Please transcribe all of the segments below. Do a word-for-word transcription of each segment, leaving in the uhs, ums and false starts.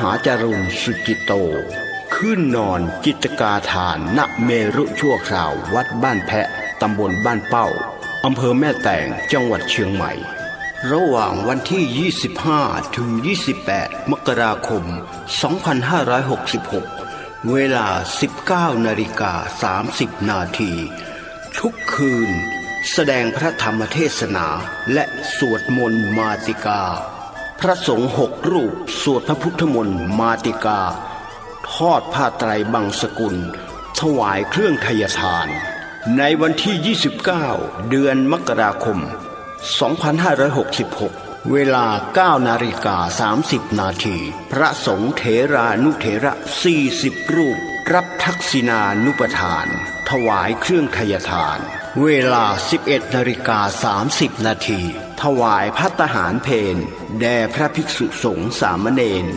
หาจารุณ สุจิตโต ขึ้นนอนจิตกาทาน ณ เมรุชั่วคราว วัดบ้านแพะ ตำบลบ้านเป้า อำเภอแม่แตง จังหวัดเชียงใหม่ ระหว่างวันที่ ยี่สิบห้า ถึง ยี่สิบแปด มกราคม สองพันห้าร้อยหกสิบหก เวลา สิบเก้านาฬิกา สามสิบนาที ทุกคืน แสดงพระธรรมเทศนา และสวดมนต์มาติกา พระสงฆ์หกรูป สวดพระพุทธมนต์มาติกา ทอดผ้าไตรบังสกุล ถวายเครื่องไทยทาน ในวันที่ ยี่สิบเก้า เดือนมกราคม สองพันห้าร้อยหกสิบหก เวลา เก้านาฬิกา สามสิบนาที พระสงฆ์เถรานุเถระ สี่สิบรูป รับทักษิณานุปทาน ถวายเครื่องไทยทาน เวลา สิบเอ็ดนาฬิกา สามสิบนาที ถวายภัตตาหารเพล แด่พระภิกษุสงฆ์สามเณร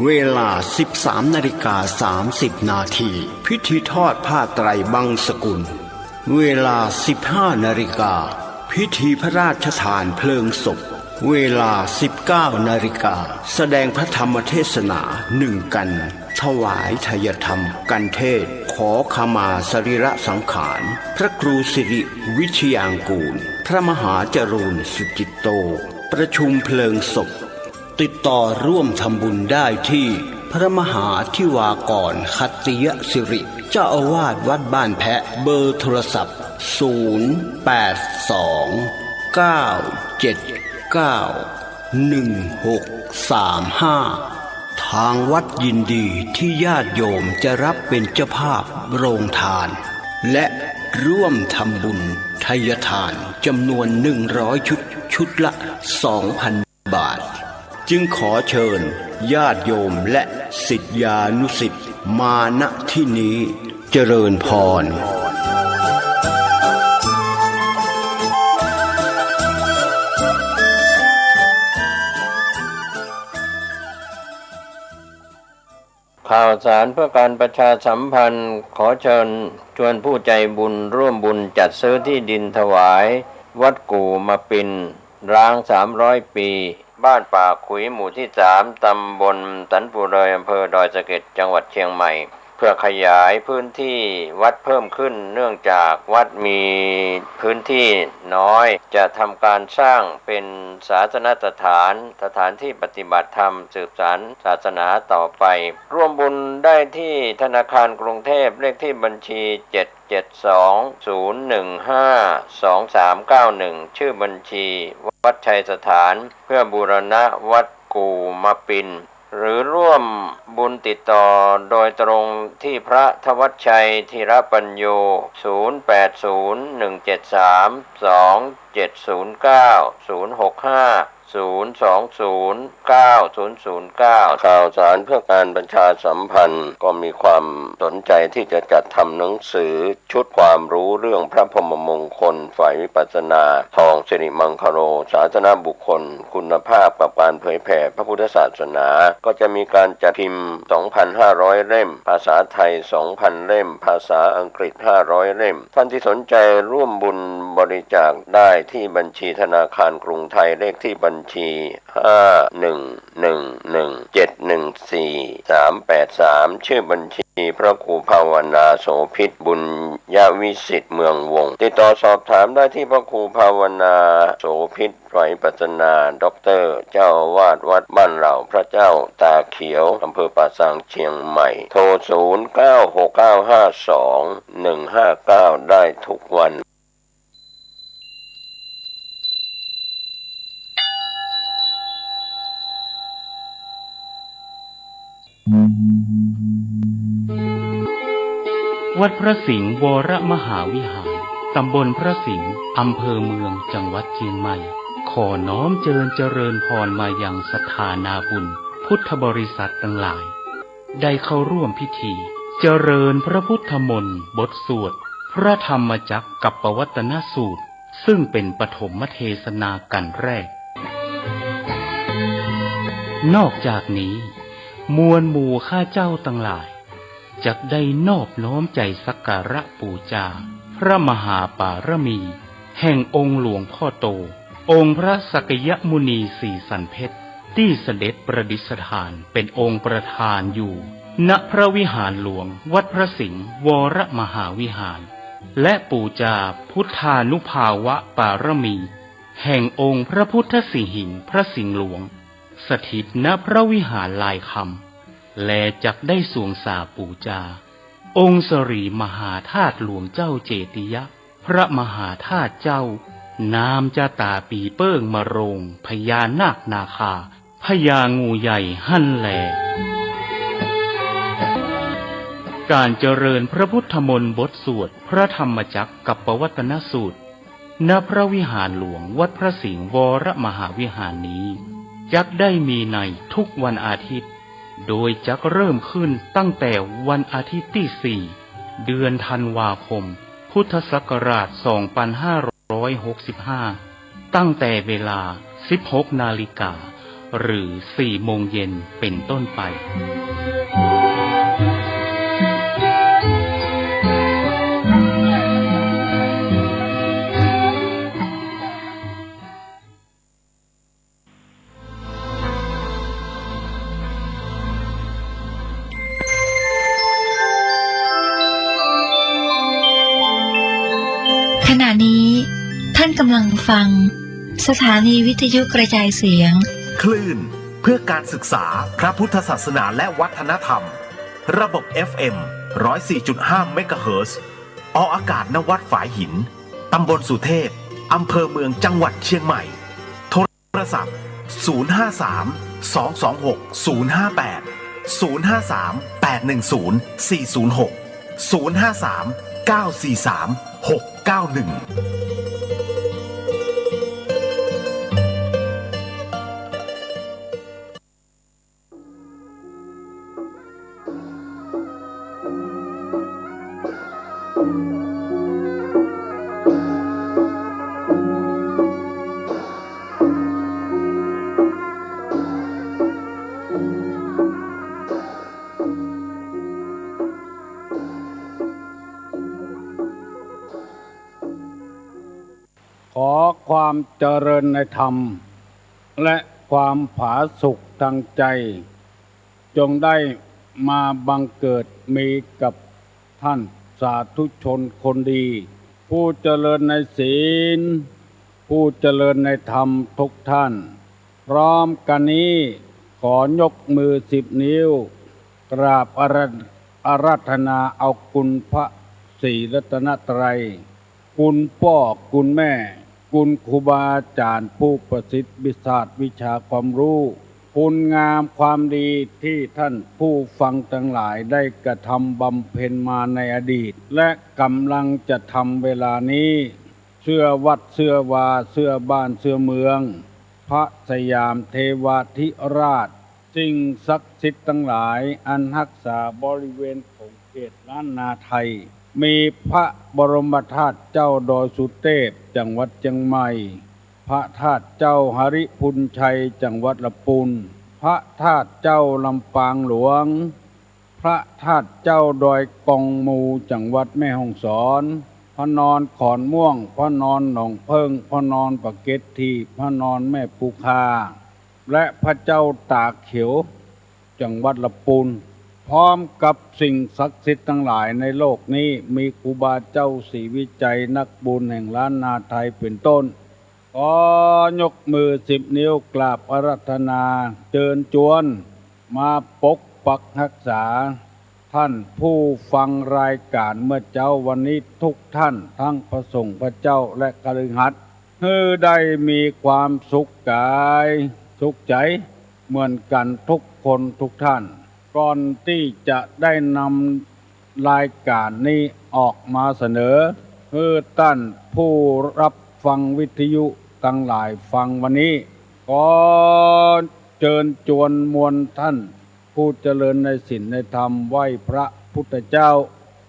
เวลา สิบสามนาฬิกา สามสิบนาที พิธีทอดผ้าไตรบังสกุล เวลา สิบห้านาฬิกา พิธีพระราชทานเพลิงศพ เวลา สิบเก้านาฬิกา แสดงพระธรรมเทศนาหนึ่งกัน ถวายไทยธรรมกันเทศน์ ขอขมาสรีระสังขาร พระครูสิริวิชยางกูร พระมหาจรูน สุจิตโต ประชุมเพลิงศพ ติดต่อร่วมทำบุญได้ที่พระมหาธิวากร ขัตติยสิริ เจ้าอาวาสวัดบ้านแพะ เบอร์โทรศัพท์ ศูนย์ แปด สอง เก้า เจ็ด เก้า หนึ่ง หก สาม ห้า ทางวัดยินดีที่ญาติโยมจะรับเป็นเจ้าภาพโรงทาน และร่วมทำบุญไทยทานจำนวน หนึ่งร้อยชุด ชุดละ สองพัน บาท จึงขอเชิญญาติโยมและศิษยานุศิษย์มา ณ ที่นี้ เจริญพร ข่าวสารเพื่อการประชาสัมพันธ์ ขอเชิญชวนผู้ใจบุญร่วมบุญจัดซื้อที่ดินถวายวัดกู่มาปิน ร้างสามร้อยปี บ้านป่าขุย หมู่ที่สาม ตำบลสันปูเลย อำเภอดอยสะเก็ด จังหวัดเชียงใหม่ เพื่อขยายพื้นที่วัดเพิ่มขึ้น เนื่องจากวัดมีพื้นที่น้อย จะทำการสร้างเป็นศาสนสถาน สถานที่ปฏิบัติธรรม สืบสานศาสนาต่อไป ร่วมบุญได้ที่ธนาคารกรุงเทพ เลขที่บัญชี เจ็ด เจ็ด สอง ศูนย์ หนึ่ง ห้า สอง สาม เก้า หนึ่ง ชื่อบัญชีวัดชัยสถาน เพื่อบูรณะวัดกู่มาปิน หรือร่วมบุญติดต่อโดยตรงที่พระธวัชชัย ธีรปัญโญ ศูนย์ แปด ศูนย์ หนึ่ง เจ็ด สาม สอง เจ็ด ศูนย์ เก้า ศูนย์ หก ห้า ศูนย์ สอง ศูนย์ เก้า ศูนย์ ศูนย์ เก้า ข่าวสารเพื่อการประชาสัมพันธ์ ก็มีความสนใจที่จะจัดทำหนังสือชุดความรู้เรื่องพระพรหมมงคลฝ่ายวิปัสสนา ทองสิริมังคโล สาธารณบุคคลคุณภาพกับการเผยแผ่พระพุทธศาสนา ก็จะมีการจัดพิมพ์ สองพันห้าร้อยเล่ม ภาษาไทย สองพันเล่ม ภาษาอังกฤษ ห้าร้อยเล่ม ท่านที่สนใจร่วมบุญบริจาคได้ที่บัญชีธนาคารกรุงไทย เลขที่บัญชี ห้า หนึ่ง หนึ่ง หนึ่ง เจ็ด หนึ่ง สี่ สาม แปด สาม ชื่อบัญชีพระครูภาวนาโสภิต บุญยวิสิทธิ์ เมืองวงศ์ ติดต่อสอบถามได้ที่พระครูภาวนาโสภิต ฝ่ายวิปัสสนา ด็อกเตอร์ เจ้าอาวาสวัดบ้านเหล่าพระเจ้าตาเขียว อำเภอป่าซาง เชียงใหม่ โทร ศูนย์ เก้า หก เก้า ห้า สอง หนึ่ง ห้า เก้า ได้ทุกวัน วัดพระสิงห์วรมหาวิหาร ตำบลพระสิงห์ อำเภอเมือง จังหวัดเชียงใหม่ ขอน้อมเจิญเจริญพรมายังศรัทธานาบุญพุทธบริษัทตังหลาย ได้เข้าร่วมพิธีเจริญพระพุทธมนต์บทสวดพระธรรมจักรกัปปวัตตนสูตร ซึ่งเป็นปฐมเทศนากันแรก นอกจากนี้ มวลหมู่ข้าเจ้าตังหลาย จักได้นอบน้อมใจสักการะปู๋จา พระมหาปารมี แห่งองค์หลวงพ่อโต องค์พระสักยมุนีสีสันเพชร ตี้เสด็จประดิษฐานเป๋นองค์ประธานอยู่ ณ พระวิหารหลวงวัดพระสิงห์วรมหาวิหาร และปู๋จาพุทธานุภาวะปารมี แห่งองค์พระพุทธสิหิงค์พระสิงห์หลวง สถิต ณ พระวิหารลายคำ แลจักได้สวงสาปู๋จา องค์สรีมหาธาตุหลวงเจ้าเจติยะ พระมหาธาตุเจ้า นามจาต๋าปี๋เปิ้งมะโรง พญานาคนาคา พญางูใหญ่หั้นแล ก๋านเจริญพระพุทธมนต์บทสวดพระธรรมจักรกัปปวัตตนสูตร ณ พระวิหารหลวงวัดพระสิงห์วรมหาวิหารนี้ จักได้มีในทุกวันอาทิตย์ โดยจักเริ่มขึ้นตั้งแต่วันอาทิตย์ตี้สี่ เดือนธันวาคม พุทธศักราชสองปันห้าร้อยหกสิบห้า ตั้งแต่เวลาสิบหกนาฬิกา หรือสี่โมงเย็นเป๋นต้นไป ขณะนี้ท่านกำลังฟังสถานีวิทยุกระจายเสียง คลื่นเพื่อการศึกษาพระพุทธศาสนาและวัฒนธรรม ระบบ เอฟ เอ็ม ร้อยสี่จุดห้า เมกะเฮิรตซ์ ออกอากาศ ณ วัดฝายหิน ตำบลสุเทพ อำเภอเมือง จังหวัดเชียงใหม่ โทรศัพท์ ศูนย์ห้าสาม สองสองหก ศูนย์ห้าแปด ศูนย์ห้าสาม แปดหนึ่งศูนย์ สี่ศูนย์หก ศูนย์ห้าสาม เก้าสี่สาม หกเก้าหนึ่ง ขอความเจริญในธรรม และความผาสุกทางใจ จงได้มาบังเกิดมีกับท่านสาธุชนคนดี ผู้เจริญในศีล ผู้เจริญในธรรมทุกท่าน พร้อมกันนี้ขอยกมือสิบนิ้ว กราบอารา อาราธนาเอาคุณพระศรีรัตนตรัย คุณป้อ คุณแม่ คุณครูบาอาจ๋ารย์ผู้ประสิทธิ์วิชาญวิชาความรู้ คุณงามความดีที่ท่านผู้ฟังตังหลายได้กระทำบำเพ็ญมาในอดีต และกำลังจะทำเวลานี้ เสื้อวัด เสื้อวา เสื้อบ้าน เสื้อเมือง พระสยามเทวาธิราช สิ่งศักดิ์สิทธิ์ตังหลายอันฮักษาบริเวณขงเขตล้านนาไทย มีพระบรมธาตุเจ้าดอยสุเตพ จังหวัดเจียงใหม่ พระธาตุเจ้าหริภุญชัย จังหวัดละปูน พระธาตุเจ้าลำปางหลวง พระธาตุเจ้าดอยกองมู จังหวัดแม่ฮ่องสอน พระนอนขอนม่วง พระนอนหนองเพิ่ง พระนอนปะเก็ดถีบ พระนอนแม่ปูคา และพระเจ้าตาเขียว จังหวัดละปูน พร้อมกับสิ่งศักดิ์สิทธิ์ตังหลายในโลกนี้ มีครูบาเจ้าศรีวิชัยนักบุญแห่งล้านนาไทยเป็นต้น ขอยกมือสิบนิ้วกราบอาราธนาเจิญจวน มาปกปักฮักษา ท่านผู้ฟังรายการเมื่อเจ๊าวันนี้ทุกท่าน ทั้งพระสงฆ์พระเจ้าและคฤหัสถ์ หื้อได้มีความสุขก๋ายสุขใจ๋เหมือนกั๋นทุกคนทุกท่าน ก่อนตี้จะได้นำ รายการนี้ออกมาเสนอ หื้อต้านผู้ฮับฟังวิทยุตังหลายฟังวันนี้ ขอเจิญจวนมวลต้านผู้เจริญในศีลในธรรม ไหว้พระพุทธเจ้า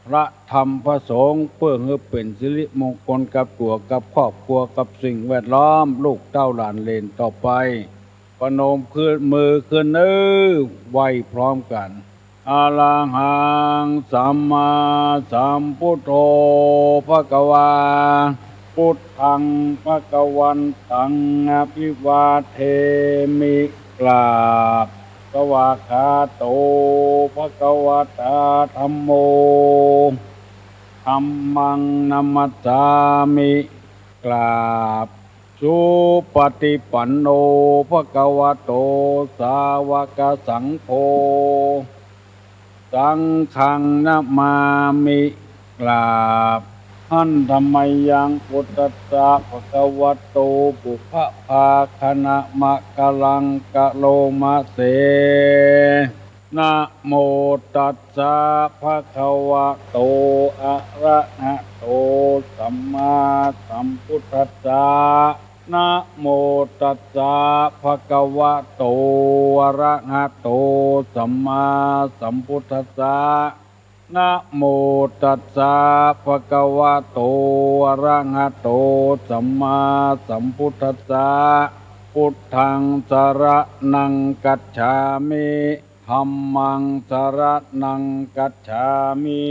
พระธรรมพระสงฆ์ เปื้อหื้อเป๋นสิริมงคลกับตั๋วกับครอบครัวกับสิ่งแวดล้อม ลูกเต้าหลานเหลนต่อไป ประนมขึ้น มือขึ้นเน้อ ไหว้พร้อมกั๋น อะระหัง สัมมาสัมพุทโธ ภะคะวา พุทธัง ภะคะวันตัง อะภิวาเทมิ กราบ สวากขาโต ภะคะวะตา ธัมโม ธัมมัง นะมัสสามิ กราบ สุปะติปันโน ภะคะวะโต สาวะกะสังโฆ สังฆัง นะมามิ กราบ หันธะมะยัง พุทธัสสะ ภะคะวะโต ปุพพะภาคะนะมะกะลังกะโลมะเส นะโมตัสสะ ภะคะวะโต อะระหะโต สัมมาสัมพุทธัสสะ นะโมตัสสะ ภะคะวะโต อะระหะโต สัมมาสัมพุทธัสสะ นะโมตัสสะ ภะคะวะโต อะระหะโต สัมมาสัมพุทธัสสะ พุทธัง สะระณัง กัจฉามิ ธัมมัง สะระณัง กัจฉามิ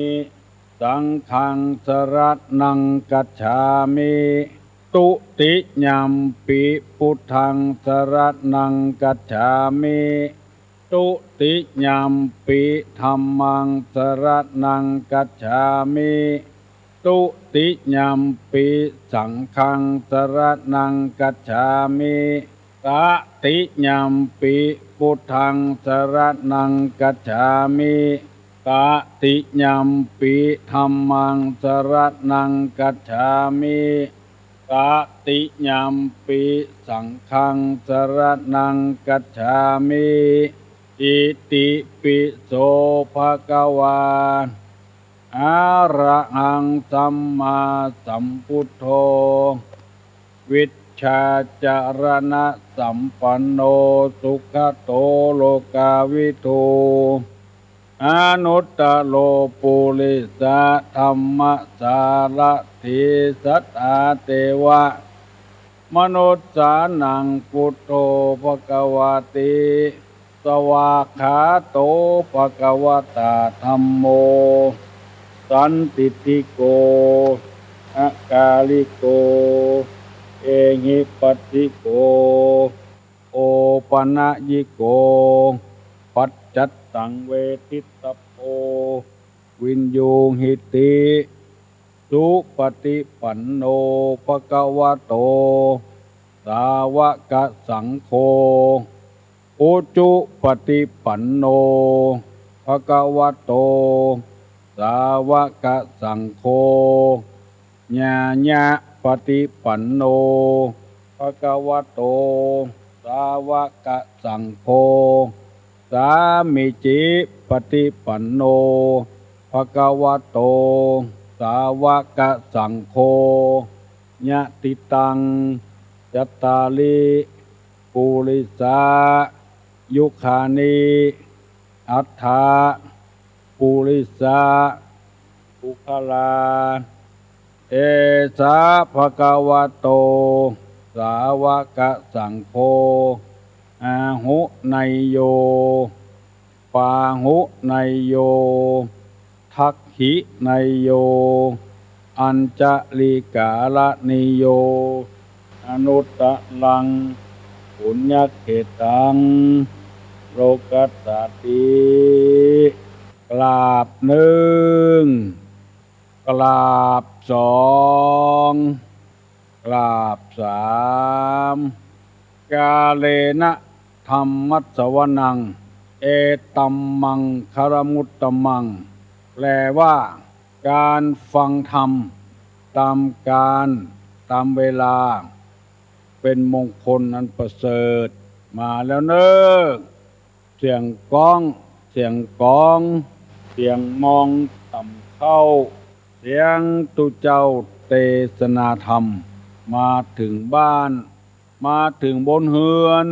สังฆัง สะระณัง กัจฉามิ ตุติยัมปิ พุทธัง สะระณัง กัจฉามิ ตุติยัมปิ ธัมมัง สะระณัง กัจฉามิ ตุติยัมปิ สังฆัง สะระณัง กัจฉามิ ตะติยัมปิ พุทธัง สะระณัง กัจฉามิ ตะติยัมปิ ธัมมัง สะระณัง กัจฉามิ ตะติยัมปิ สังฆัง สะระณัง กัจฉามิ อิติปิโส ภะคะวา อะระหัง สัมมาสัมพุทโธ วิชชาจะระณะสัมปันโน สุขะโต โลกาวิทู อนุตตะโร ปุริสะธัมมะสารถี สัตถาเตวะมนุสสานัง พุทโธ ภะคะวาติ สวากขาโต ภะคะวะตา ธัมโม สันทิฏฐิโก อะกาลิโก เอหิปัสสิโก โอปะนะยิโก ปัจจัตตัง เวทิตตะโพ วินยูหิติ สุปะติปันโน ภะคะวะโต สาวะกะสังโฆ อุจุปะติปันโน ภะคะวะโต สาวะกะสังโฆ ญาญะปะติปันโน ภะคะวะโต สาวะกะสังโฆ สามีจิปะติปันโน ภะคะวะโต สาวะกะสังโฆ ยะติตัง จัตตาริ ปุริสา ยุคานิ อัตถะ ปุริสะ ปุคคลา เอสะ ภะคะวะโต สาวะกะสังโฆ อาหุเนยโย ปาหุเนยโย ทักขิเนยโย อัญชะลีกาละนิโย อนุตตะรัง ปุญญะเขตัง โลกัสสาติ กราบนึ่ง กราบสอง กราบสาม กาเลนะ ธัมมัสสวนัง เอตัมมังคะละมุตตะมัง แปลว่า การฟังธรรม ตามกาล ตามเวลา เป็นมงคลอันประเสริฐ มาแล้วเน่อ เสียงก้อง เสียงก๋อง เสียงมองต่ำเข้า เสียงตุ๊เจ้าเตสนาธรรม มาเถิงบ้าน มาเถิงบนเฮือน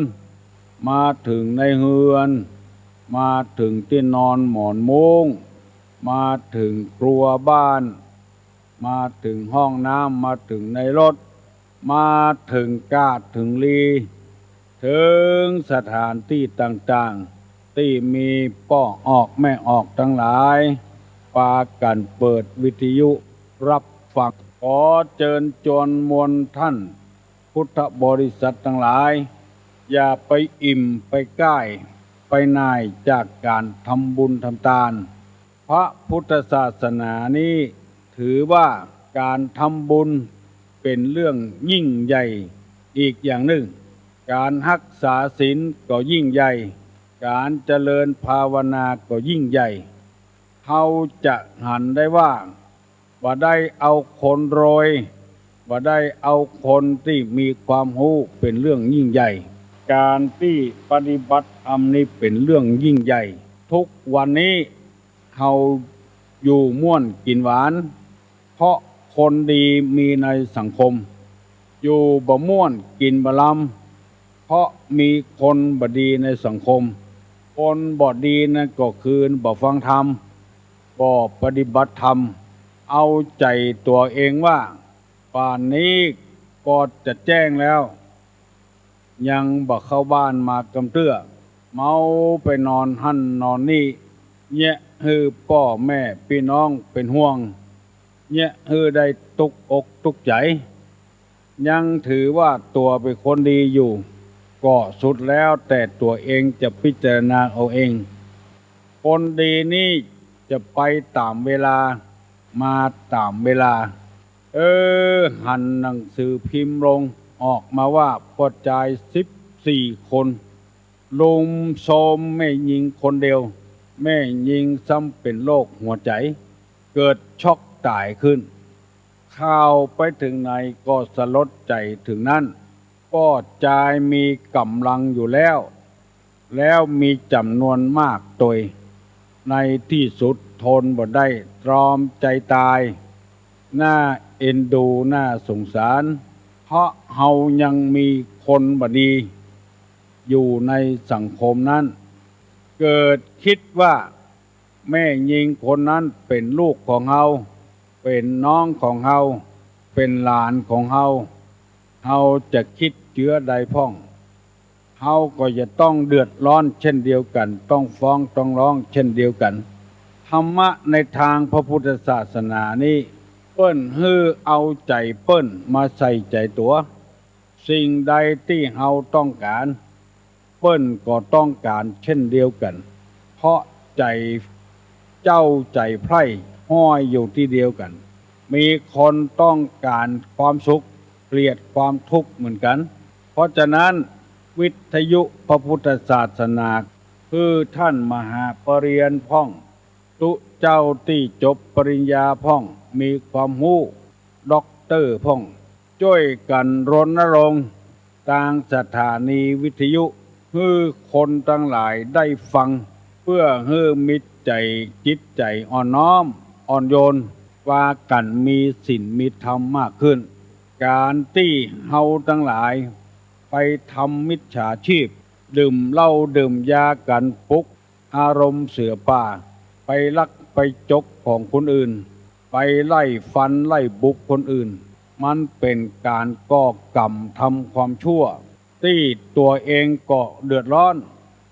มาเถิงในเฮือน มาเถิงตี้นอนหมอนมุ้ง มาเถิงครัวบ้าน มาเถิงห้องน้ำ มาเถิงในรถ มาเถิงก๊าดเถิงลี เถิงสถานตี้ต่างๆ ตี้มีป้อออกแม่ออกตังหลาย ปากั๋นเปิดวิทยุรับฟัง ขอเจิญจวนมวลท่านพุทธบริษัทตังหลาย อย่าไปอิ่มไปก้ายไปหน่ายจากก๋านทำบุญทำตาน พระพุทธศาสนานี้ถือว่าก๋านทำบุญเป๋นเรื่องยิ่งใหญ่อีกอย่างนึ่ง ก๋านฮักษาศีลก็ยิ่งใหญ่ ก๋านเจริญภาวนาก็ยิ่งใหญ่ เฮาจะหันได้ว่า บ่ได้เอาคนรวย บ่ได้เอาคนตี้มีความฮู้เป๋นเรื่องยิ่งใหญ่ ก๋านตี้ปฏิบัติธรรมนี้เป๋นเรื่องยิ่งใหญ่ ทุกวันนี้เฮาอยู่ม่วนกิ๋นหวาน เพราะคนดีมีในสังคม อยู่บ่ม่วนกิ๋นบ่ลำ เพราะมีคนบ่ดีในสังคม คนบ่ดีนั้นก็คือบ่ฟังธรรม บ่ปฏิบัติธรรม เอาใจ๋ตั๋วเองว่า ป่านนี้ก็จะแจ้งแล้ว ยังบ่เข้าบ้านมากำเตื้อ เมาไปนอนหั้นนอนนี่ เยียะหื้อป้อแม่ปี้น้องเป๋นห่วง เยียะหื้อได้ตุ๊กอกตุ๊กใจ๋ ยังถือว่าตั๋วเป๋นคนดีอยู่ ก็สุดแล้วแต่ตั๋วเองจะพิจารณาเอาเอง คนดีนี้จะไปต๋ามเวลา มาต๋ามเวลา เออ หันหนังสือพิมพ์ลง ออกมาว่าป้อจายสิบสี่คน ลุมโทรมแม่ญิงคนเดียว แม่ญิงซ้ำเป๋นโรคหัวใจ๋ เกิดช็อกต๋ายขึ้น ข่าวไปเถิงไหนก็สลดใจ๋เถิงนั้น ป้อจายมีก๋ำลังอยู่แล้ว แล้วมีจ๋ำนวนมากตวย ในตี้สุดทนบ่ได้ ตรอมใจ๋ต๋าย น่าเอ็นดู น่าสงสาร เพราะเฮายังมีคนบ่ดีอยู่ในสังคมนั้น เกิดกึ๊ดว่า แม่ญิงคนนั้นเป๋นลูกของเฮา เป๋นน้องของเฮา เป๋นหลานของเฮา เฮาจะกึ๊ดเจื้อใดพ่อง เฮาก็จะต้องเดือดร้อนเช่นเดียวกั๋น ต้องฟ้องต้องร้องเช่นเดียวกั๋น ธรรมะในตางพระพุทธศาสนานี้ เปิ้นหื้อเอาใจ๋เปิ้นมาใส่ใจ๋ตั๋ว สิ่งใดตี้เฮาต้องก๋าน เปิ้นก็ต้องก๋านเช่นเดียวกั๋น เพราะใจ๋เจ้าใจ๋ใผร้ห้อยอยู่ตี้เดียวกั๋น มีคนต้องก๋านความสุข เกลียดความทุกข์เหมือนกั๋น เพราะฉะนั้น วิทยุพระพุทธศาสนา คือต้านมหาปริญญาพ่อง ตุ๊เจ้าตี้จบปริญญาพ่อง มีความฮู้ ด็อกเตอร์พ่อง จ้วยกั๋นรณรงค์ตางสถานีวิทยุ หื้อคนตังหลายได้ฟัง เปื้อหื้อมีใจ๋จิตใจ๋อ่อนน้อม อ่อนโยน ปากั๋นมีศีลมีธรรมมากขึ้น ก๋านตี้เฮาตังหลายไปทำมิจฉาชีพ ดื่มเหล้าดื่มยากั๋น ปลุกอารมณ์เสือป่า ไปลักไปจกของคนอื่น ไปไล่ฟันไล่บุกคนอื่น มันเป๋นก๋านก่อกรรมทำความชั่ว ตี้ตั๋วเองก็เดือดร้อน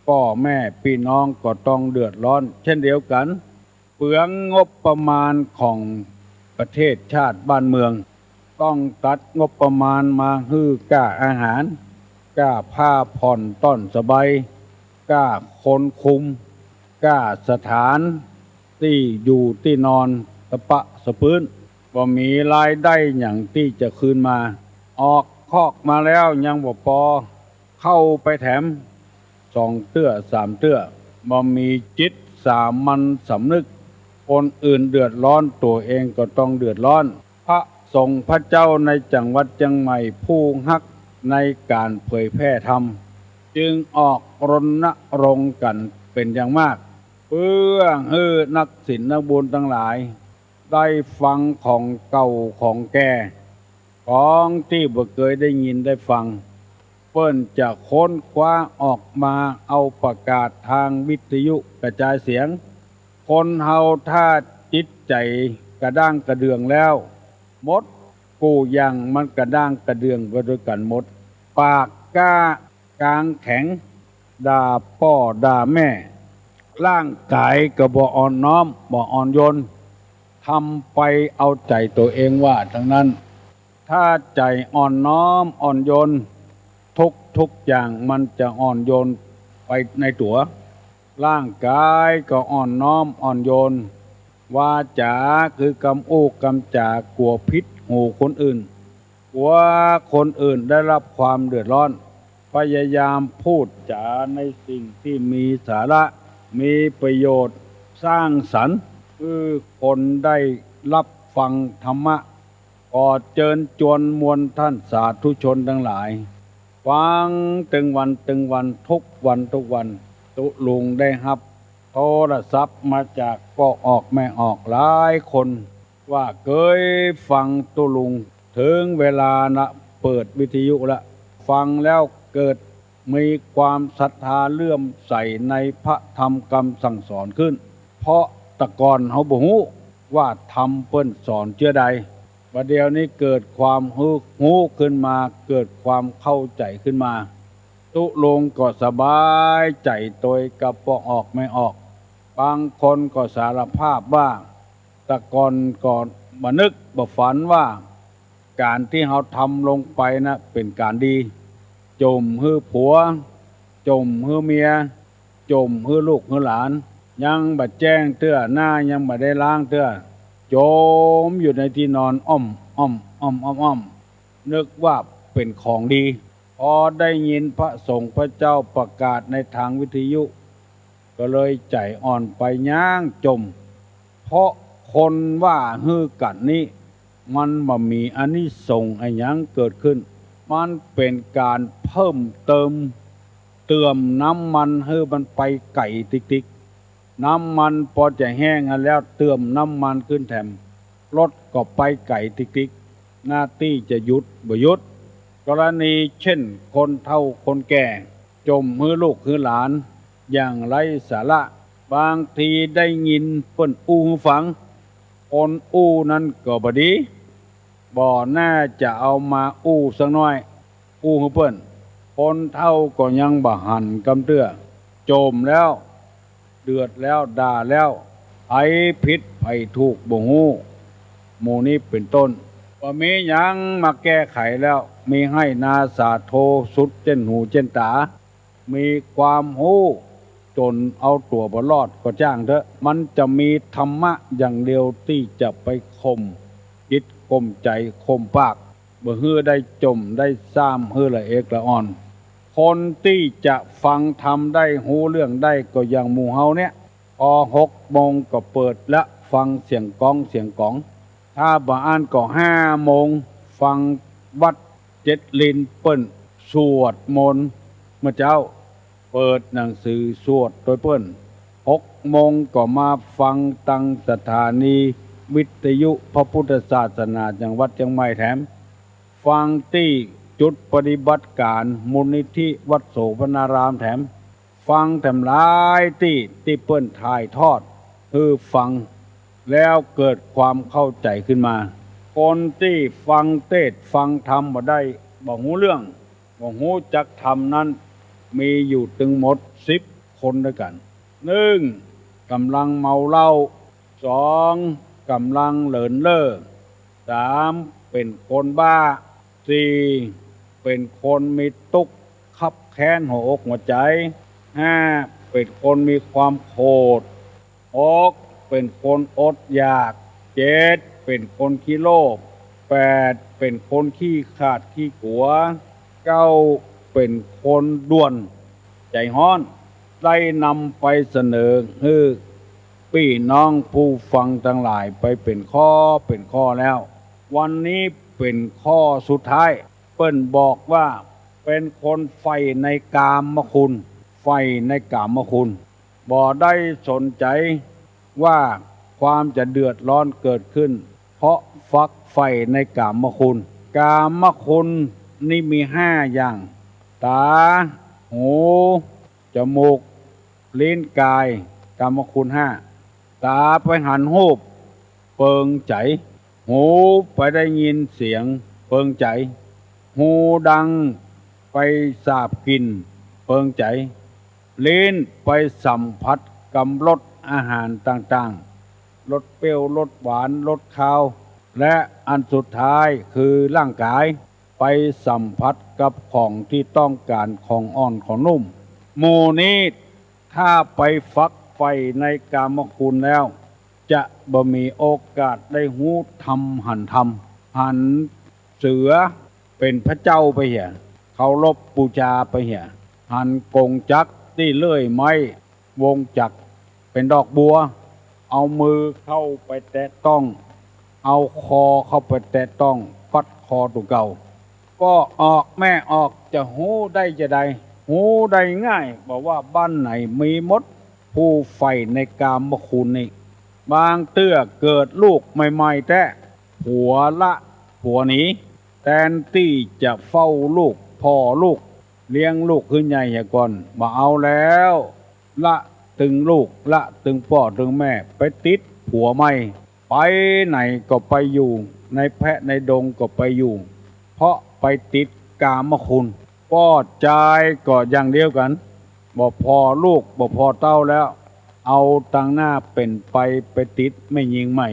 ป้อแม่ปี้น้องก็ต้องเดือดร้อนเช่นเดียวกั๋น เปลืองงบประมาณของประเทศชาติบ้านเมือง ต้องตัดงบประมาณมาหื้อก้าอาหาร ก้าผ้าผ่อนต้อนสบาย ก้าคนคุม ก้าสถานตี้อยู่ตี้นอนสะปะสะปื๊น บ่มีรายได้หยังตี้จะคืนมา ออกคอกมาแล้วยังบ่ปอ เข้าไปแถม สองเตื้อสามเตื้อ บ่มีจิตสามัญสำนึก คนอื่นเดือดร้อน ตั๋วเองก็ต้องเดือดร้อน พระสงฆ์พระเจ้าในจังหวัดเจียงใหม่ผู้ฮักในก๋านเผยแพร่ธรรม จึงออกรณรงค์กั๋นเป๋นอย่างมาก เปื้อหื้อนักศีลนักบุญตังหลาย ได้ฟังของเก่าของแก่ ของตี้บ่เกยได้ยินได้ฟัง เปิ้นจะค้นคว้าออกมาเอาประกาศตางวิทยุกระจายเสียง คนเฮาถ้าจิตใจ๋กระด้างกระเดื่องแล้ว หมดกู้อย่างมันกระด้างกระเดื่องไปตวยกั๋นหมด ปากก้ากางแข็ง ด่าป้อด่าแม่ ร่างก๋ายก็บ่อ่อนน้อมบ่อ่อนโยน ทำไปเอาใจ๋ตั๋วเองว่าตังนั้น ถ้าใจ๋อ่อนน้อมอ่อนโยน ทุกข์ ทุกอย่างมันจะอ่อนโยนไปในตั๋ว ร่างกายก็อ่อนน้อมอ่อนโยน วาจ๋าคือกำอู้กำจ๋ากั๋วผิดหูคนอื่น กั๋วคนอื่นได้รับความเดือดร้อน พยายามพูดจ๋าในสิ่งตี้มีสาระ มีประโยชน์ สร้างสรรค์ หื้อคนได้รับฟังธรรมะ ขอเจิญจวนมวลต้านสาธุชนตังหลาย ฟังตึงวันตึงวัน ทุกวันทุกวัน ตุ๊ลุงได้ฮับโทรศัพท์มาจากป้อออกแม่ออกหลายคน ว่าเกยฟังตุ๊ลุง เถิงเวลาละ เปิดวิทยุละ ฟังแล้วเกิดมีความศรัทธาเลื่อมใสในพระธรรมกำสั่งสอนขึ้น เพราะแต่ก่อนเฮาบ่ฮู้ว่าธรรมเปิ้นสอนเจื้อใด บ่าเดี่ยวนี้เกิดความฮู้ ฮู้ขึ้นมา เกิดความเข้าใจ๋ขึ้นมา ตุ๊ลุงก็สบายใจ๋ตวยกับป้อออกแม่ออก บางคนก็สารภาพว่า แต่ก่อนก็บ่นึกบ่ฝันว่า ก๋านตี้เฮาทำลงไปนะเป๋นก๋านดี จ่มหื้อผัว จ่มหื้อเมีย จ่มหื้อลูกหื้อหลาน ยังบ่แจ้งเตื้อ หน้ายังบ่ได้ล้างเตื้อ จ่มอยู่ในตี้นอน อ้อม อ้อม อ้อม อ้อม อ้อม นึกว่าเป๋นของดี พอได้ยินพระสงฆ์พระเจ้าประกาศในทางวิทยุ ก็เลยใจ๋อ่อนไปย้างจ่ม เพราะคนว่าหื้อกั๋นนี้ มันบ่มีอานิสงส์อะหยังเกิดขึ้น มันเป๋นก๋านเพิ่มเติม เติมน้ำมันหื้อมันไปไก๋ติ๊กๆ น้ำมันปอจะแห้งหั้นแล้ว เติมน้ำมันขึ้นแถม รถก็ไปไก๋ติ๊กๆ หน้าตี้จะหยุดบ่หยุด กรณีเจ้นคนเฒ่าคนแก่ จ่มหื้อลูกหื้อหลาน อย่างไร้สาระ บางทีได้ยินเปิ้นอู้หื้อฟัง คนอู้นั้นก็บ่ดี บ่น่าจะเอามาอู้สักหน้อย อู้หื้อเปิ้น คนเฒ่าก็ยังบ่หันกำเตื้อ จ่มแล้ว เดือดแล้ว ด่าแล้ว ใผผิดใผถูกบ่ฮู้ หมู่นี้เป๋นต้น บ่มีหยังมาแก้ไขแล้ว มีไฮ่นาสาโทสุดเจ้นหูเจ้นต๋า มีความฮู้จ๋นเอาตั๋วบ่รอดก็จ้างเต๊อะ มันจะมีธรรมะอย่างเดียวตี้จะไปข่มจิตข่มใจ๋ข่มปาก บ่หื้อได้จ่มได้ซ่ามหื้อละเอกละอ่อน คนตี้จะฟังธรรมได้ฮู้เรื่องได้ก็อย่างหมู่เฮาเนี่ย พอหกโมงก็เปิดละฟังเสียงก๊องเสียงก๋อง ถ้าบ่อั้นก็ห้าโมง ฟังวัดเจ็ดลินเปิ้นสวดมนต์เมื่อเจ๊า เปิดหนังสือสวดตวยเปิ้น หกโมงก็มาฟังตังสถานีวิทยุพระพุทธศาสนาจังหวัดเจียงใหม่แถม ฟังตี้จุดปฏิบัติก๋านมูลนิธิวัดโสภณารามแถม ฟังแถมหลายตี้ ตี้เปิ้นถ่ายทอดหื้อฟัง แล้วเกิดความเข้าใจ๋ขึ้นมา คนตี้ฟังเตสน์ฟังธรรมบ่ได้ บ่ฮู้เรื่อง บ่ฮู้จักธรรมนั้น มีอยู่ตึงหมดสิบคนตวยกั๋น นึ่ง ก๋ำลังเมาเหล้า สอง ก๋ำลังเหลินเล่อ สาม เป๋นคนบ้า สี่ เป๋นคนมีตุ๊กข์คับแค้นหัวอกหัวใจ๋ ห้า เป๋นคนมีความโขด หก เป๋นคนอดอยาก เจ็ด เป๋นคนขี้โลภ แปด เป๋นคนขี้ขลาดขี้กั๋ว เก้า เป๋นคนด่วนใจ๋ฮ้อน ได้นำไปเสนอหื้อปี้น้องผู้ฟังตังหลายไปเป๋นข้อเป๋นข้อแล้ว วันนี้เป๋นข้อสุดท้าย เปิ้นบอกว่าเป๋นคนใฝ่ในกามคุณ ใฝ่ในกามคุณ บ่ได้สนใจ๋ว่าความจะเดือดร้อนเกิดขึ้น เพราะฝักใฝ่ในกามคุณ กามคุณนี้มีห้าอย่าง ต๋า หู จมูก ลิ้น ก๋าย กามคุณห้า ต๋าไปหันฮูป เปิงใจ๋ หูไปได้ยินเสียง เปิงใจ๋ ฮูดังไปสาบกลิ่น เปิงใจ๋ ลิ้นไปสัมผัสกำรสอาหารต่างๆ รสเปรี้ยว รสหวาน รสคาว และอันสุดท้ายคือร่างก๋าย ไปสัมผัสกับของตี้ต้องก๋านของอ่อนของนุ่ม หมู่นี้ถ้าไปฝักใฝ่ในกามคุณแล้ว จะบ่มีโอกาสได้ฮู้ธรรมหันธรรม หันเสือเป๋นพระเจ้าไปเหีย เคารพบูชาไปเหีย หันกงจักรตี้เลื่อยไม้ วงจักรเป๋นดอกบัว เอามือเข้าไปแตะต้อง เอาคอเข้าไปแตะต้อง ฟัดคอตั๋วเก่า ป้อออกแม่ออก จะฮู้ได้จาใด ฮู้ได้ง่าย บ่ว่าบ้านไหนมีหมด ผู้ใฝ่ในกามคุณนี่ บางเตื้อเกิดลูกใหม่ๆ แต๊ ผัวละผัวหนี แตนตี้จะเฝ้าลูก ผ่อลูก เลี้ยงลูกหื้อใหญ่เหียก่อน บ่เอาแล้ว ละตึงลูก ละตึงป้อตึงแม่ ไปติดผัวใหม่ ไปไหนก็ไปอยู่ ในแพะในดงก็ไปอยู่ เพราะไปติดกามคุณ ป้อจายก็อย่างเดียวกั๋น บ่ผ่อลูก บ่ผ่อเต้าแล้ว เอาตังหน้าเป๋นไป ไปติดแม่ญิงใหม่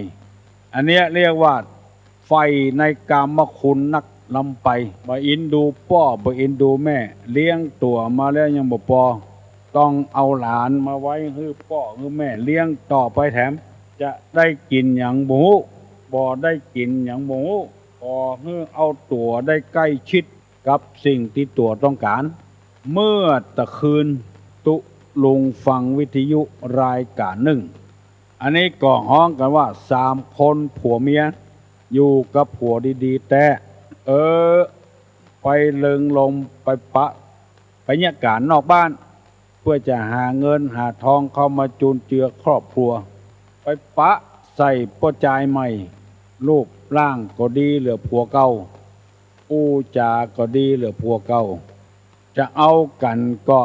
อันเนี้ยเรียกว่า ใฝ่ในกามคุณนักล้ำไป บ่อินดูป้อ บ่อินดูแม่ เลี้ยงตั๋วมาแล้วยังบ่ปอ ต้องเอาหลานมาไว้หื้อป้อหื้อแม่เลี้ยงต่อไปแถม จะได้กิ๋นหยังบ่ฮู้ บ่ได้กิ๋นหยังบ่ฮู้ ขอหื้อเอาตั๋วได้ใก้ชิดกับสิ่งตี้ตั๋วต้องก๋าน เมื่อตะคืนตุ๊ลุงฟังวิทยุรายก๋านนึ่ง อันนี้ก็ฮ้องกั๋นว่า สามคนผัวเมีย อยู่กับผัวดีๆ แต๊ เออ ไปเริงรมย์ ไปปะ ไปเยียะก๋านนอกบ้าน เปื้อจะหาเงินหาทองเข้ามาจุนเจือครอบครัว ไปปะใส่ป้อจายใหม่ รูปร่างก็ดีเหลือผัวเก่า อู้จาก็ดีเหลือผัวเก่า จะเอากั๋นก็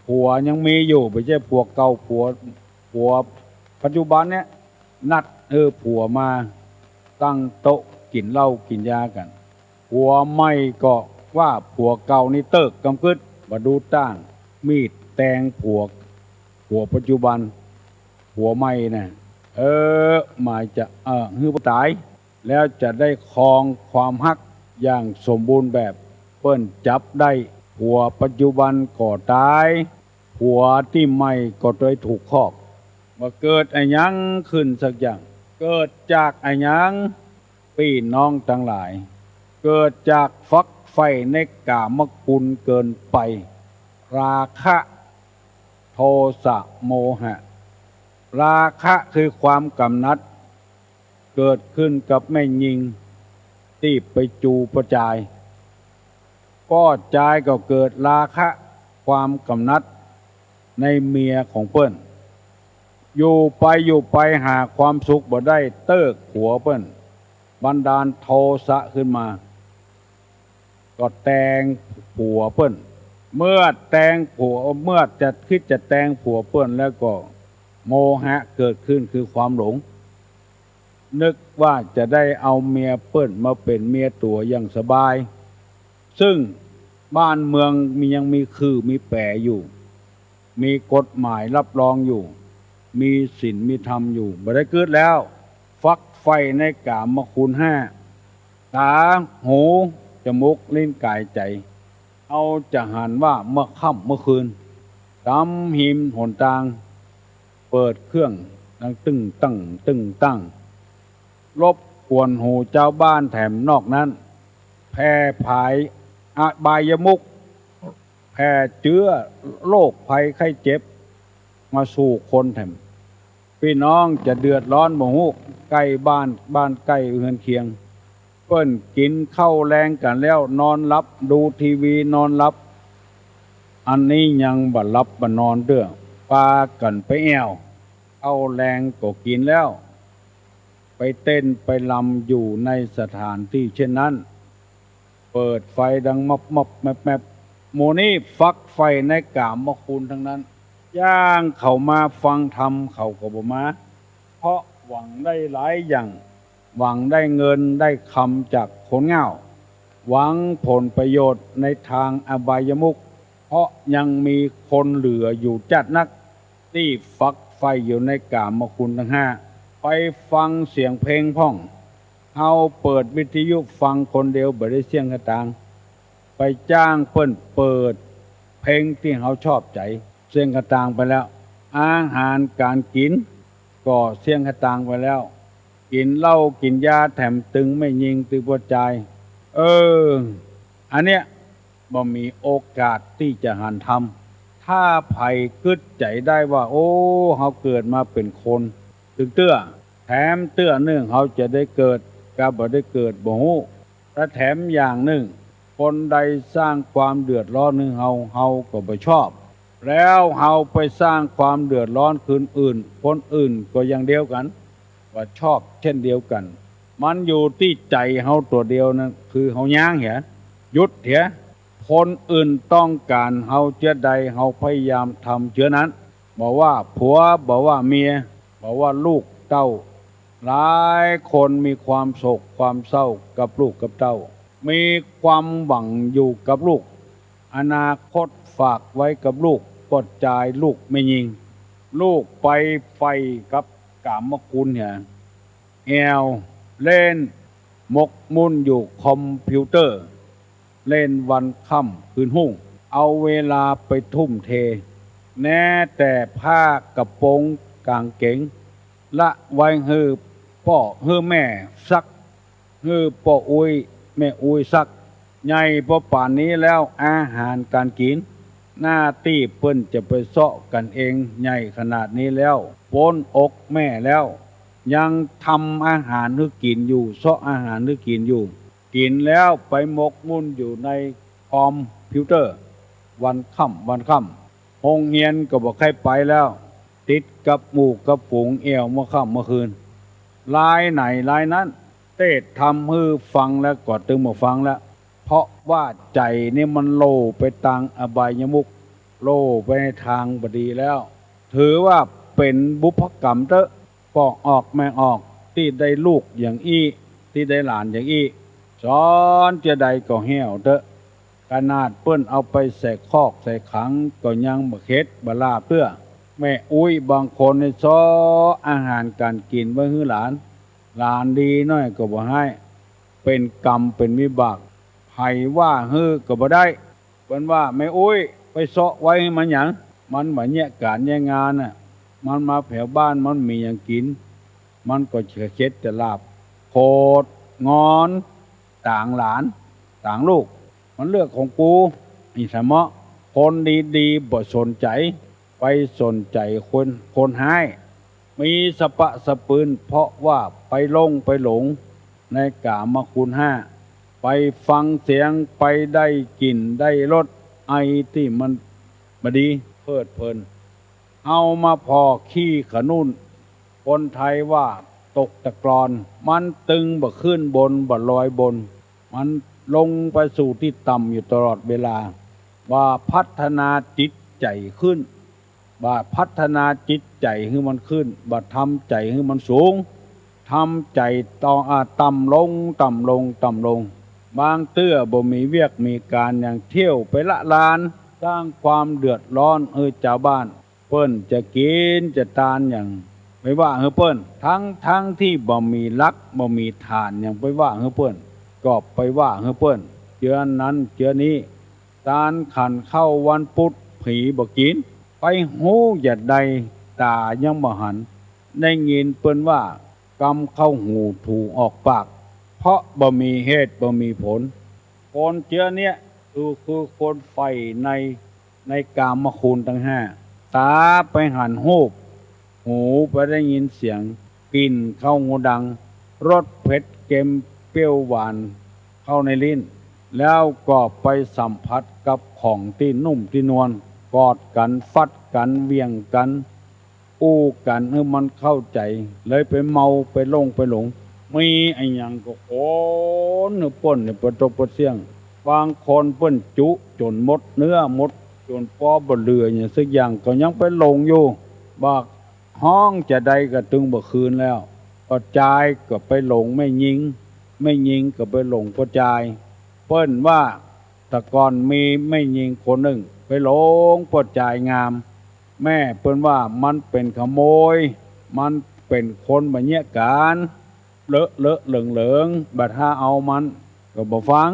ผัวยังมีอยู่ บ่ใจ้ผัวเก่า ผัว ผัวปัจจุบันเนี้ย นัดหื้อผัวมาตั้งโต๊ะกิ๋นเหล้ากิ๋นยากั๋น ผัวใหม่ก็ว่าผัวเก่านี่เติ๊กกำกึ๊ด บ่ดูต้าง มีดแตงผัว ผัวปัจจุบัน ผัวใหม่น่ะ เออ หมายจะ เออ หื้อบ่ต๋าย แล้วจะได้ครองความฮักอย่างสมบูรณ์แบบ เปิ้นจับได้ ผัวปัจจุบันก็ต๋าย ผัวตี้ใหม่ก็ได้ถูกคอก บ่าเกิดอะหยังขึ้นสักอย่าง เกิดจากอะหยัง ปี้น้องตังหลาย เกิดจากฝักใฝ่ในกามคุณเกินไป ราคะ โทสะ โมหะ ราคะคือความกำหนัด เกิดขึ้นกับแม่ญิงตี้ไปจูป้อจาย ป้อจายก็เกิดราคะ ความกำหนัดในเมียของเปิ้น อยู่ไปอยู่ไปหาความสุขบ่ได้ เติ๊กผัวเปิ้น บันดาลโทสะขึ้นมา ก็แตงผัวเปิ้น เมื่อแตงผัว เมื่อจะคิดจะแตงผัวเปิ้นแล้วก็โมหะเกิดขึ้นคือความหลง นึกว่าจะได้เอาเมียเปิ้นมาเป๋นเมียตั๋วอย่างสบาย ซึ่งบ้านเมืองมี ยังมีขื่อมีแป๋อยู่ มีกฎหมายรับรองอยู่ มีศีลมีธรรมอยู่ บ่ได้กึ๊ดแล้ว ฝักใฝ่ในกามคุณห้า ต๋า หู จมูก ลิ้น ก๋าย ใจ๋ เฮาจะหันว่าเมื่อค่ำเมื่อคืน ต๋ามหิมหนตาง เปิดเครื่องดังตึ้งตั้ง ตึ้งตั้ง รบกวนหูจาวบ้านแถมนอกนั้น แผ่ผายอบายมุข แผ่เจื้อโรคภัยไข้เจ็บมาสู่คนแถม ปี้น้องจะเดือดร้อนบ่ฮู้ ใก้บ้าน บ้านใก้เฮือนเคียง เปิ้นกิ๋นข้าวแลงกั๋นแล้วนอนหลับ ดูทีวีนอนหลับ อันนี้ยังบ่หลับบ่นอนเตื้อ ปากั๋นไปแอ่ว ข้าวแลงก็กิ๋นแล้ว ไปเต้นไปรำอยู่ในสถานตี้เช่นนั้น เปิดไฟดังมอบมอบแมบแมบ หมู่นี้ฝักใฝ่ในกามคุณทั้งนั้น อย่างเขามาฟังธรรมเขาก็บ่มา เพราะหวังได้หลายอย่าง หวังได้เงินได้คำจากคนเหง้า หวังผลประโยชน์ในทางอบายมุข เพราะยังมีคนเหลืออยู่จ๊าดนัก ตี้ฝักใฝ่อยู่ในกามคุณทั้งห้า ไปฟังเสียงเพลงพ่อง เฮาเปิดวิทยุฟังคนเดียวบ่ได้เสี้ยงกะตางค์ ไปจ้างเปิ้นเปิดเพลงตี้เฮาชอบใจ๋ เสี้ยงกะตางค์ไปแล้ว อาหารก๋านกิ๋นก็เสี้ยงกะตางค์ไปแล้ว กิ๋นเหล้ากิ๋นยาแถมตึงแม่ญิงตึงป้อจาย เออ อันเนี้ยบ่มีโอกาสตี้จะหันธรรม ถ้าใผกึ๊ดใจ๋ได้ว่า โอ้ เฮาเกิดมาเป๋นคน ตึงเตื้อ แถมเตื้อนึ่งเฮาจะได้เกิด กาบ่ได้เกิดบ่ฮู้ และแถมอย่างนึ่ง คนใดสร้างความเดือดร้อนหื้อเฮา เฮาก็บ่ชอบ แล้วเฮาไปสร้างความเดือดร้อนคนอื่น คนอื่นก็อย่างเดียวกั๋น บ่ชอบเช่นเดียวกั๋น มันอยู่ตี้ใจ๋เฮาตั๋วเดียวนั้น คือเฮายั้งเหีย หยุดเหีย คนอื่นต้องก๋านเฮาเจื้อใด เฮาพยายามทำเจื้อนั้น บ่ว่าผัว บ่ว่าเมีย บ่ว่าลูกเต้า หลายคนมีความโศกความเศร้ากับลูกกับเต้า มีความหวังอยู่กับลูก อนาคตฝากไว้กับลูกป้อจาย ลูกแม่ญิง ลูกไปใฝ่กับก๋ามคุณเหีย แอ่วเล่น หมกมุ่นอยู่คอมพิวเตอร์ เล่นวันค่ำคืนฮุ่ง เอาเวลาไปทุ่มเท แม้แต่ผ้ากระโปรงก๋างเก๋ง ละไว้หื้อป้อหื้อแม่ซัก หื้อป้ออุ๊ยแม่อุ๊ยซัก ใหญ่ปอป่านนี้แล้ว อาหารก๋านกิ๋น หน้าตี้เปิ้นจะไปเซาะกั๋นเอง ใหญ่ขนาดนี้แล้ว ป๊นอกแม่แล้ว ยังทำอาหารหื้อกิ๋นอยู่ เซาะอาหารหื้อกิ๋นอยู่ กิ๋นแล้วไปหมกมุ่นอยู่ในคอมพิวเตอร์ วันค่ำวันค่ำ โฮงเฮียนก็บ่ใค่ไปแล้ว ติดกับหมู่กับฝูงแอ่วเมื่อค่ำเมื่อคืน ลายไหนลายนั้น เตสน์ทำหื้อฟังแล้วก็ตึงบ่ฟังแล้ว เพราะว่าใจ๋นี่มันโล่ไปตางอบายมุข โล่ไปในตางบ่ดีแล้ว ถือว่าเป๋นบุพกรรมเต๊อะ ป้อออกแม่ออก ตี้ได้ลูกอย่างอี้ ตี้ได้หลานอย่างอี้ สอนเจื้อใดก็แห้วเต๊อะ ขนาดเปิ้นเอาไปใส่คอกใส่ขังก็ยังบ่เข็ดบ่ลาบเตื้อ แม่อุ๊ยบางคนนี่เซาะอาหารก๋านกิ๋นไว้หื้อหลาน หลานดีหน้อยก็บ่ไห้ เป๋นกรรมเป๋นวิบาก ใผว่าหื้อก็บ่ได้ เปิ้นว่า แม่อุ๊ยไปเซาะไว้หื้อมันหยัง มันบ่เยียะก๋านเยียะงานน่ะ มันมาแผวบ้านมันมีหยังกิ๋น มันก็จะเข็ดจะลาบ โขดงอนตางหลานตางลูก มันเลือกของกู อี้สะเหมาะ คนดีๆ บ่สนใจ๋ ไปสนใจ๋คน คนฮ้าย มีสะปะสะปืน เพราะว่าไปหลงไปหลงในก๋ามคุณห้า ไปฟังเสียง ไปได้กลิ่นได้รส ไอ้ตี้มันบ่ดี เพลิดเพลิน เฮามาผ่อขี้ขนุน คนไทยว่าตกตะกรอน มันตึงบ่ขึ้นบน บ่ลอยบน มันลงไปสู่ตี้ต่ำอยู่ตลอดเวลา บ่พัฒนาจิตใจ๋ขึ้น บ่พัฒนาจิตใจ๋หื้อมันขึ้น บ่ทำใจ๋หื้อมันสูง ทำใจ๋ต่อ อ่า ต่ำลง ต่ำลง ต่ำลง บางเตื้อบ่มีเวียกมีก๋านหยัง เที่ยวไปละลาน สร้างความเดือดร้อนหื้อจาวบ้าน เปิ้นจะกิ๋นจะตานหยัง ไปว่าหื้อเปิ้น ตึงๆ ตี้บ่มีหลักบ่มีฐานหยัง ไปว่าหื้อเปิ้น ก็ไปว่าหื้อเปิ้น เจื้อนั้นเจื้อนี้ ตานขันข้าววันปุธผีบ่กิ๋น ไปฮู้จะใด ต๋ายังบ่หัน ได้ยินเปิ้นว่า กำเข้าหูถูออกปาก เพราะบ่มีเหตุบ่มีผล คนเจื้อเนี้ยคือ คือคนใฝ่ใน ในก๋ามคุณตังห้า ต๋าไปหันฮูป หูไปได้ยินเสียง กลิ่นเข้าหูดัง รสเผ็ดเค็มเปรี้ยวหวานเข้าในลิ้น แล้วก็ไปสัมผัสกับของตี้นุ่มตี้นวล กอดกั๋น ฟัดกั๋น เหวี่ยงกั๋น อู้กั๋นหื้อมันเข้าใจ๋ เลยไปเมาไปหลงไปหลง มีอะหยังก็ขนหื้อเปิ้นเนี่ยปะตกปะเสี้ยง บางคนเปิ้นจุจ๋นหมดเนื้อหมด จ๋นปอบ่เหลือหยังสักอย่าง ก็ยังไปหลงอยู่ บ่ฮ้องจะใดก็ตึงบ่คืนแล้ว ป้อจายก็ไปหลงแม่ญิง แม่ญิงก็ไปหลงป้อจาย เปิ้นว่า แต่ก่อนมีแม่ญิงคนนึ่งไปหลงป้อจายงาม แม่เปิ้นว่ามันเป๋นขโมย มันเป๋นคนบ่เยียะก๋าน เลอะเลอะเหลิงเหลิง บ่ถ้าเอามันก็บ่ฟัง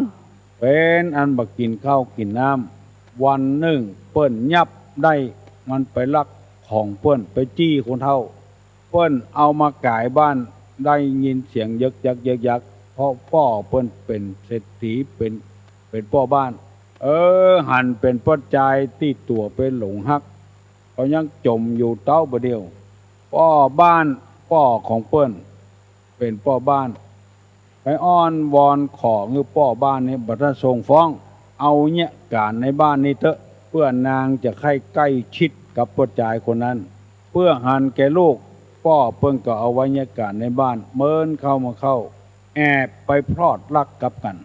เป๋นอันบ่กิ๋นข้าวกิ๋นน้ำ วันนึ่งเปิ้นยับได้มันไปลักของเปิ้น ไปจี้คนเฒ่า เปิ้นเอามาก๋ายบ้าน ได้ยินเสียงเยิกยักเยิกยัก เพราะป้อเปิ้นเป๋นเศรษฐี เป๋น เป๋นป้อบ้าน เออ หันเป๋นป้อจายตี้ตั๋วไปหลงฮัก ก็ยังจ๋มอยู่เต๊าบ่าเดี่ยว ป้อบ้าน ป้อของเปิ้น เป๋นป้อบ้าน ไปอ้อนวอนขอหื้อป้อบ้านนี้บ่ทันส่งฟ้อง เอาเยียะก๋านในบ้านนี้เต๊อะ เปื้อนางจะใค่ใก้ชิดกับป้อจายคนนั้น เปื้อหันแก่ลูก ป้อเปิ้นก็เอาไว้เยียะก๋านในบ้าน เมินเข้ามาเข้า แอบไปพลอดรักกับกั๋น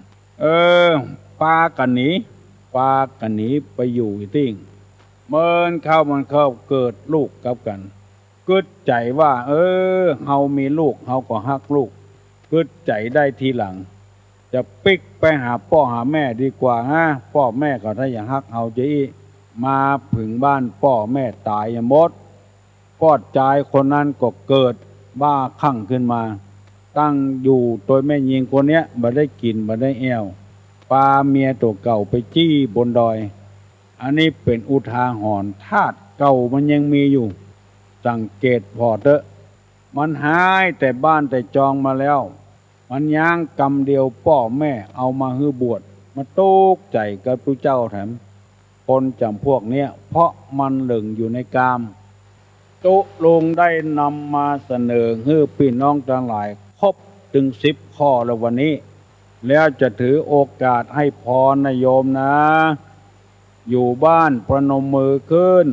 เออ ปากั๋นหนี ปากั๋นหนีไปอยู่ตี้ เมินเข้ามันเข้าเกิดลูกกับกั๋น กึ๊ดใจ๋ว่า เออ เฮามีลูก เฮาก็ฮักลูก กึ๊ดใจ๋ได้ทีหลัง จะปิ๊กไปหาป้อหาแม่ดีกว่านะ ป้อแม่เขาถ้าอยากฮักเฮาจะอี้ มาเถิงบ้านป้อแม่ต๋ายหมด ป้อจายคนนั้นก็เกิดบ้าคลั่งขึ้นมา ตั้งอยู่โตยแม่ญิงคนเนี้ย บ่ได้กิ๋นบ่ได้แอ่ว ปาเมียตั๋วเก่าไปจี้บนดอย อันนี้เป๋นอุทาหรณ์ ธาตุเก่ามันยังมีอยู่ สังเกตผ่อเต๊อะ มันหายแต่บ้านแต่จองมาแล้ว มันย้างกำเดียวป้อแม่เอามาหื้อบวช มาตุ๊กใจ๋กับตุ๊เจ้าแถม คนจ๋ำพวกเนี้ย เพราะมันเหลิงอยู่ในกาม ตุ๊ลุงได้นำมาเสนอหื้อปี้น้องตังหลายครบเถิงสิบข้อแล้ววันนี้ แล้วจะถือโอกาสหื้อพรนะโยมนะ อยู่บ้านประนมมือขึ้น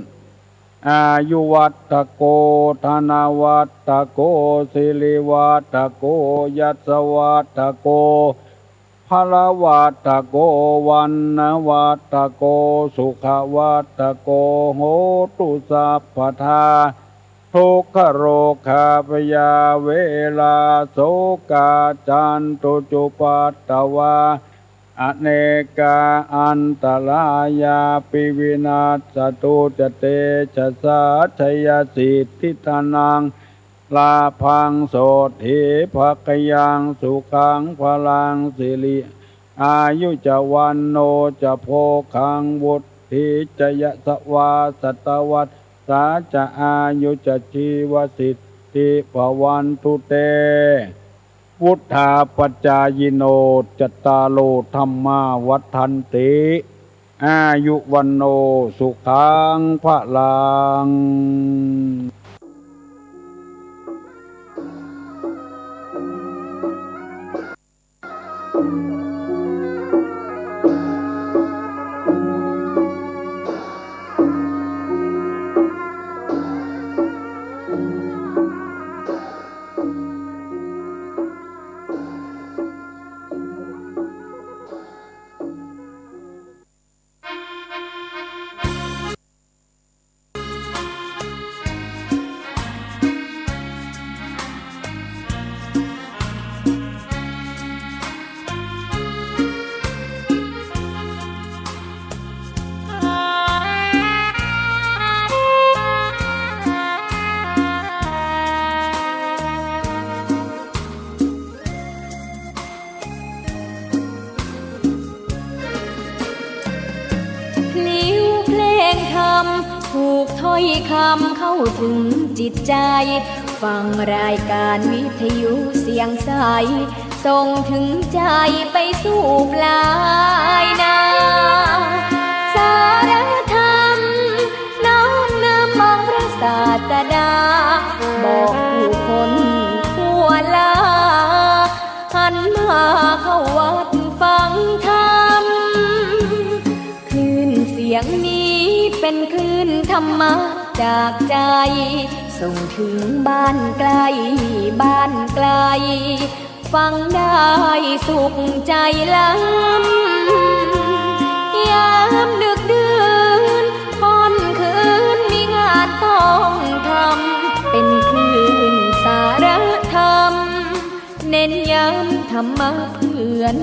อายุวัตถโก ธนวัตถโก สิริวัตถโก ยศวัตถโก พลวัตถโก วรรณวัตถโก สุขวัตถโก โหตุสัพพทา ทุกขโรคาพยาเวรา โสกาจันตุจุปัตตวา อเนกาอันตรายาปิวินัสสตุ จะเตชะสา ชยสิทธิธนัง ลาภัง โสตถีภคยัง สุขังพลัง สิริอายุจะ วันโนจะโภคัง วุฒีจะยะสวา สัตวัสสาจะ อายุจะ ชีวสิทธิภวันตุเต วุฒาปจายิโน จัตตาโรธัมมาวัฑฒันติ อายุ วันโน สุขังพลังพลิ้วเพลงธรรม ถูกถ้อยคำเข้าถึงจิตใจ ฟังรายการวิทยุเสียงใส ส่งถึงใจไปสู่ปลายนา สารธรรม น้อมนำมองพระศาสดา บอกผู้คนทั่วลา หันมาเข้าวัดฟังธรรม คลื่นเสียงนี้เป็นคลื่นธรรมะจากใจ ส่งถึงบ้านใกล้บ้านไกล ฟังได้สุขใจล้ำ ยามดึกดื่นค่ำคืนมีงานต้องทำ เป็นคลื่นสารธรรม เน้นย้ำธรรมะเตือน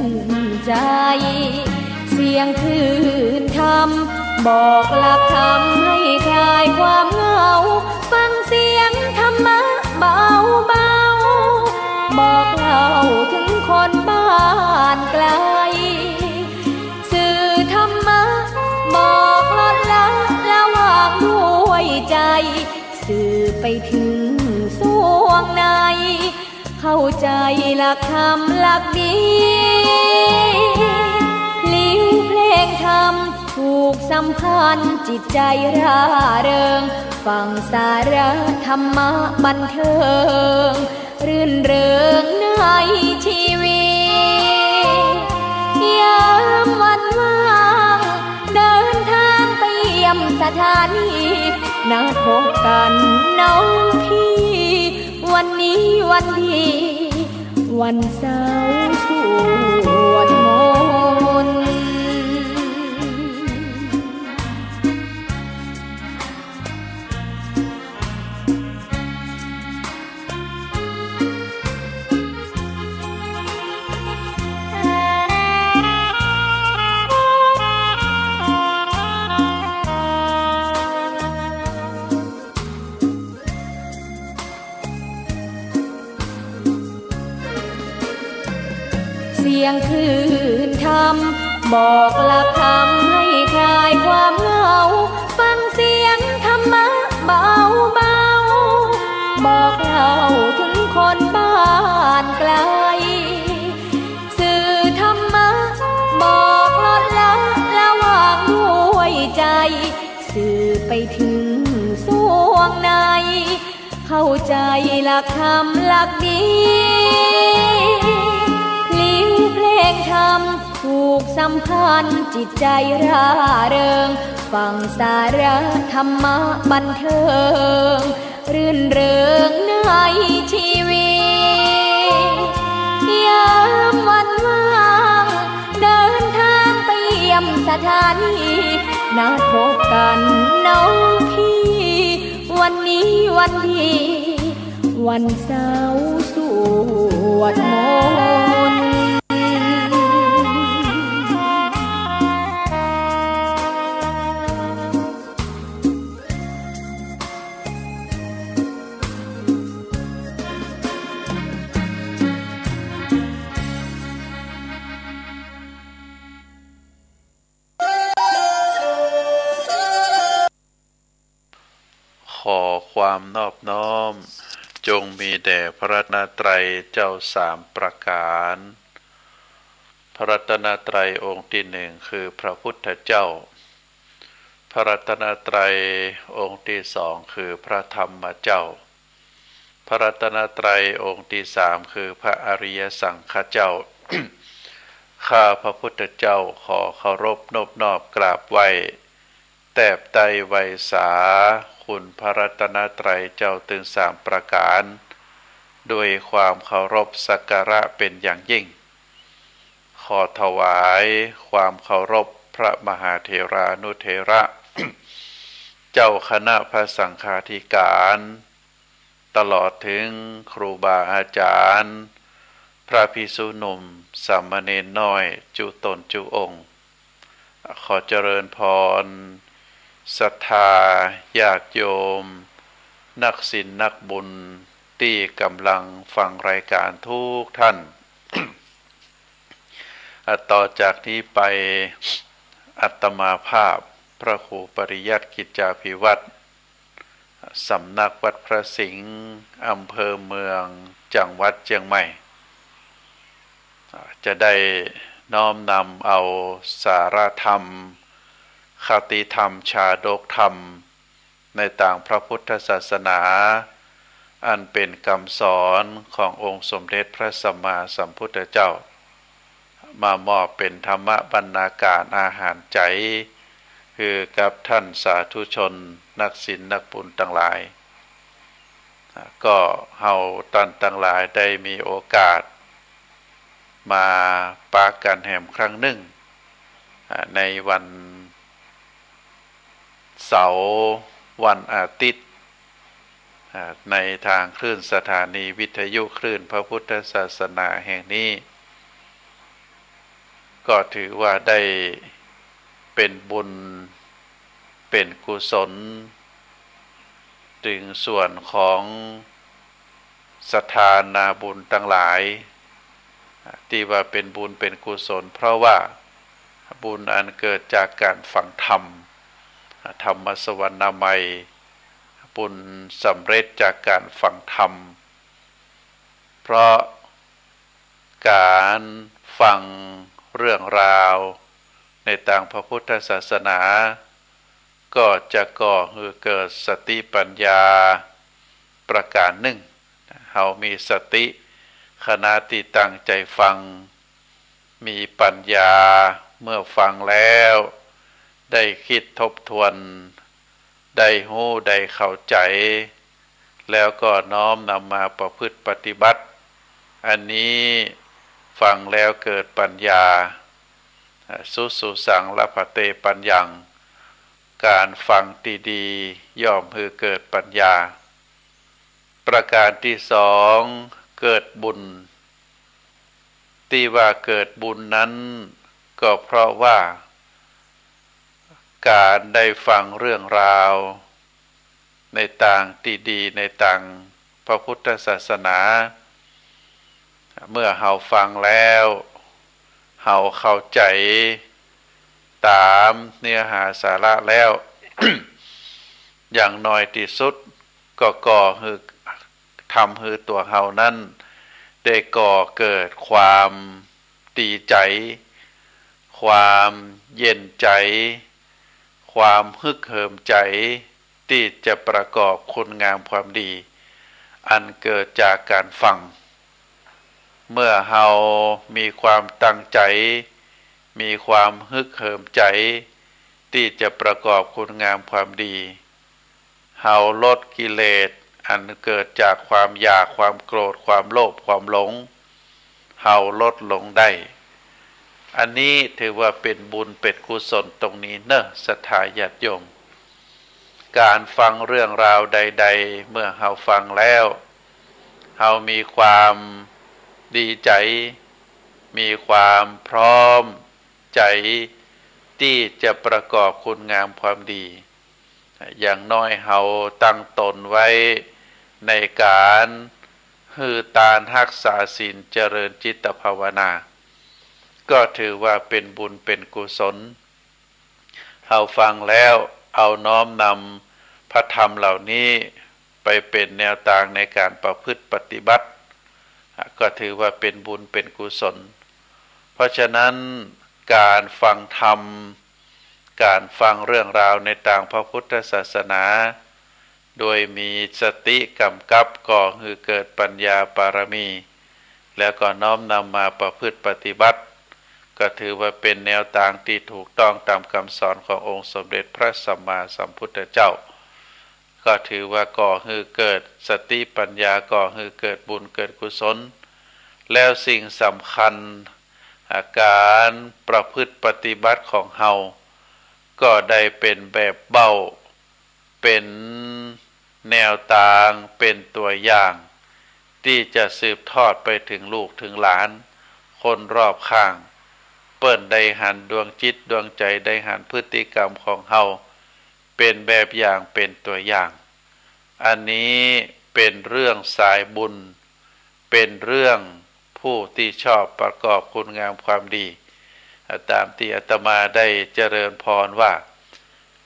ใจ เสียงคลื่นธรรม บอกหลักธรรมให้คลายความเหงา ฟังเสียงธรรมะเบาๆ บอก ไปเถิงส่วงใน เข้าใจ๋หลักธรรมหลักดี ลิ้วเพลงธรรมผูกสัมพันธ์ จิตใจ๋ร่าเริง ฟังสาระธรรมะบันเทิง รื่นเริงในชีวิต ยามวันว่าง เดินทางไปเยี่ยมสถานี นัดพบกั๋นน้องพี่ วันนี้วันดี วันเสาร์สวดมนต์ เสียงคลื่นธรรม บอกหลักธรรมให้คลายความเหงา ฟังเสียงธรรมะเบาๆ บอกเล่าถึงคนบ้านไกล สื่อธรรมะบอกลดละละวางด้วยใจ๋ สื่อไปเถิงส่วงใน เข้าใจ๋หลักธรรมหลักดี ลิ้วเพลงธรรมผูกสัมพันธ์ จิตใจ๋ร่าเริง ฟังสาระธรรมะบันเทิง รื่นเริงในชีวิต ยามวันว่าง เดินทางไปเยี่ยมสถานี นัดพบกั๋นน้องพี่ วันนี้วันดี วันเสาร์สวดมนต์ ขอความนอบน้อม จงมีแด่พระรัตนตรัยเจ้าสามประก๋าน พระรัตนตรัยองค์ตี้หนึ่งคือพระพุทธเจ้า พระรัตนตรัยองค์ตี้สองคือพระธรรมเจ้า พระรัตนตรัยองค์ตี้สามคือพระอริยสังฆเจ้า ข้าพระพุทธเจ้าขอเคารพนบนอบกราบไหว้ แตบใต้ไหว้สาคุณพระรัตนตรัยเจ้าตึงสามประก๋าน ด้วยความเคารพสักการะเป็นอย่างยิ่ง ขอถวายความเคารพพระมหาเถรานุเถระ เจ้าคณะพระสังฆาธิการ ตลอดถึงครูบาอาจ๋ารย์ พระภิกษุหนุ่ม สามเณรน้อย จุ๊ต๋นจุ๊องค์ ขอเจริญพร ศรัทธาญาติโยม นักศีลนักบุญ ตี้ก่ำลังฟังรายการทุกท่าน อ่ะ ต่อจากนี้ไป อาตมาภาพ พระครูปริยัติกิจจาภิวัฒน์ สำนักวัดพระสิงห์ อำเภอเมือง จังหวัดเจียงใหม่ อ่ะ จะได้น้อมนำเอาสาระธรรม คติธรรม ชาดกธรรม ในตางพระพุทธศาสนา อันเป๋นกำสอนขององค์สมเด็จพระสัมมาสัมพุทธเจ้า มามอบเป๋นธรรมบรรณาการอาหารใจ๋ หื้อกับท่านสาธุชนนักศีลนักบุญตังหลาย ก็เฮาต้านตังหลายได้มีโอกาส มาปะกั๋นแหมครั้งนึ่ง อ่า ในวันเสาร์ วันอาทิตย์ อ่า ในตางคลื่นสถานีวิทยุคลื่นพระพุทธศาสนาแห่งนี้ ก็ถือว่าได้เป๋นบุญ เป๋นกุศล เถิงส่วนของศรัทธานาบุญตังหลาย ตี้ว่าเป๋นบุญเป๋นกุศล เพราะว่าบุญอันเกิดจากก๋านฟังธรรม ธรรมสวรรณามัย บ บุญสำเร็จจากการฟังธรรม เพราะการฟังเรื่องราวในตางพระพุทธศาสนา ก็จะก่อหื้อเกิดสติปัญญาประการนึ่ง เฮามีสติขณะตี้ตั้งใจ๋ฟัง มีปัญญาเมื่อฟังแล้ว ได้กึ๊ดทบทวน ได้ฮู้ได้เข้าใจ๋ แล้วก็น้อมนำมาประพฤติปฏิบัติ อันนี้ฟังแล้วเกิดปัญญา สุสุสัง ลภะเต ปัญญัง การฟังตี้ดีย่อมหื้อเกิดปัญญา ประการตี้สอง เกิดบุญ ตี้ว่าเกิดบุญนั้น ก็เพราะว่า การได้ฟังเรื่องราว ในตางตี้ดีในตางพระพุทธศาสนา เมื่อเฮาฟังแล้ว เฮาเข้าใจ๋ต๋ามเนื้อหาสาระแล้ว อย่างน้อยตี้สุดก็ก่อหื้อ ทำหื้อตั๋วเฮานั้น ได้ก่อเกิดความดีใจ๋ ความเย็นใจ๋ ความฮึกเหิมใจ๋ ตี้จะประกอบคุณงามความดี อันเกิดจากการฟัง เมื่อเฮามีความตั้งใจ๋ มีความฮึกเหิมใจ๋ ตี้จะประกอบคุณงามความดี เฮาลดกิเลสอันเกิดจากความอยาก ความโกรธ ความโลภ ความหลง เฮาลดลงได้ อันนี้ถือว่าเป๋นบุญเป๋นกุศลตรงนี้เน่อ ศรัทธาญาติโยม การฟังเรื่องราวใดๆ เมื่อเฮาฟังแล้ว เฮามีความดีใจ๋ มีความพร้อมใจ๋ ตี้จะประกอบคุณงามความดี อย่างน้อยเฮาตั้งต๋นไว้ในการหื้อตาน ฮักษาศีล เจริญจิตภาวนา ก็ถือว่าเป๋นบุญเป๋นกุศล เฮาฟังแล้วเอาน้อมนำพระธรรมเหล่านี้ไปเป๋นแนวตางในการประพฤติปฏิบัติ ก็ถือว่าเป๋นบุญเป๋นกุศล เพราะฉะนั้นการฟังธรรม การฟังเรื่องราวในตางพระพุทธศาสนา โดยมีสติกำกับก่อหื้อเกิดปัญญาปารมี แล้วก็น้อมนำมาประพฤติปฏิบัติ ก็ถือว่าเป๋นแนวตางตี้ถูกต้องต๋ามกำสอนขององค์สมเด็จพระสัมมาสัมพุทธเจ้า ก็ถือว่าก่อหื้อเกิดสติปัญญา ก่อหื้อเกิดบุญเกิดกุศล แล้วสิ่งสำคัญ อาการประพฤติปฏิบัติของเฮา ก็ได้เป๋นแบบเบ้า เป๋นแนวตาง เป๋นตั๋วอย่าง ตี้จะสืบทอดไปเถิงลูกเถิงหลาน คนรอบข้าง เปิ้นได้หันดวงจิตดวงใจ๋ ได้หันพฤติกรรมของเฮา เป๋นแบบอย่าง เป๋นตั๋วอย่าง อันนี้เป๋นเรื่องสายบุญ เป๋นเรื่องผู้ตี้ชอบประกอบคุณงามความดี ต๋ามตี้อาตมาได้เจริญพรว่า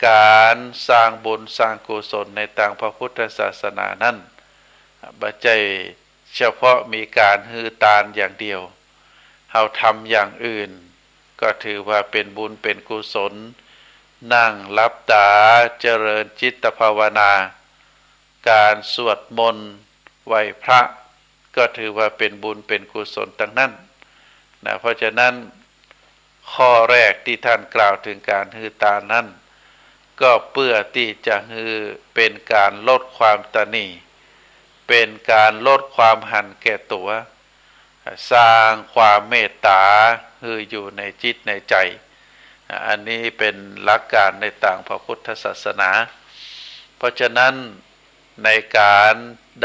การสร้างบุญสร้างกุศลในตางพระพุทธศาสนานั้น บ่ใจ้เฉพาะมีการหื้อตานอย่างเดียว เฮาทำอย่างอื่น ก็ถือว่าเป๋นบุญเป๋นกุศล นั่งหลับต๋าเจริญจิตภาวนา การสวดมนต์ไหว้พระ ก็ถือว่าเป๋นบุญเป๋นกุศลตังนั้นนะ เพราะฉะนั้น ข้อแรกตี้ท่านกล่าวเถิงการหื้อตานนั้น ก็เปื้อตี้จะหื้อเป๋นการลดความตระหนี่ เป๋นการลดความหันแก่ตั๋ว สร้างความเมตต๋าหื้ออยู่ในจิตในใจ๋ อันนี้เป๋นหลักการในตางพระพุทธศาสนา เพราะฉะนั้น ในการ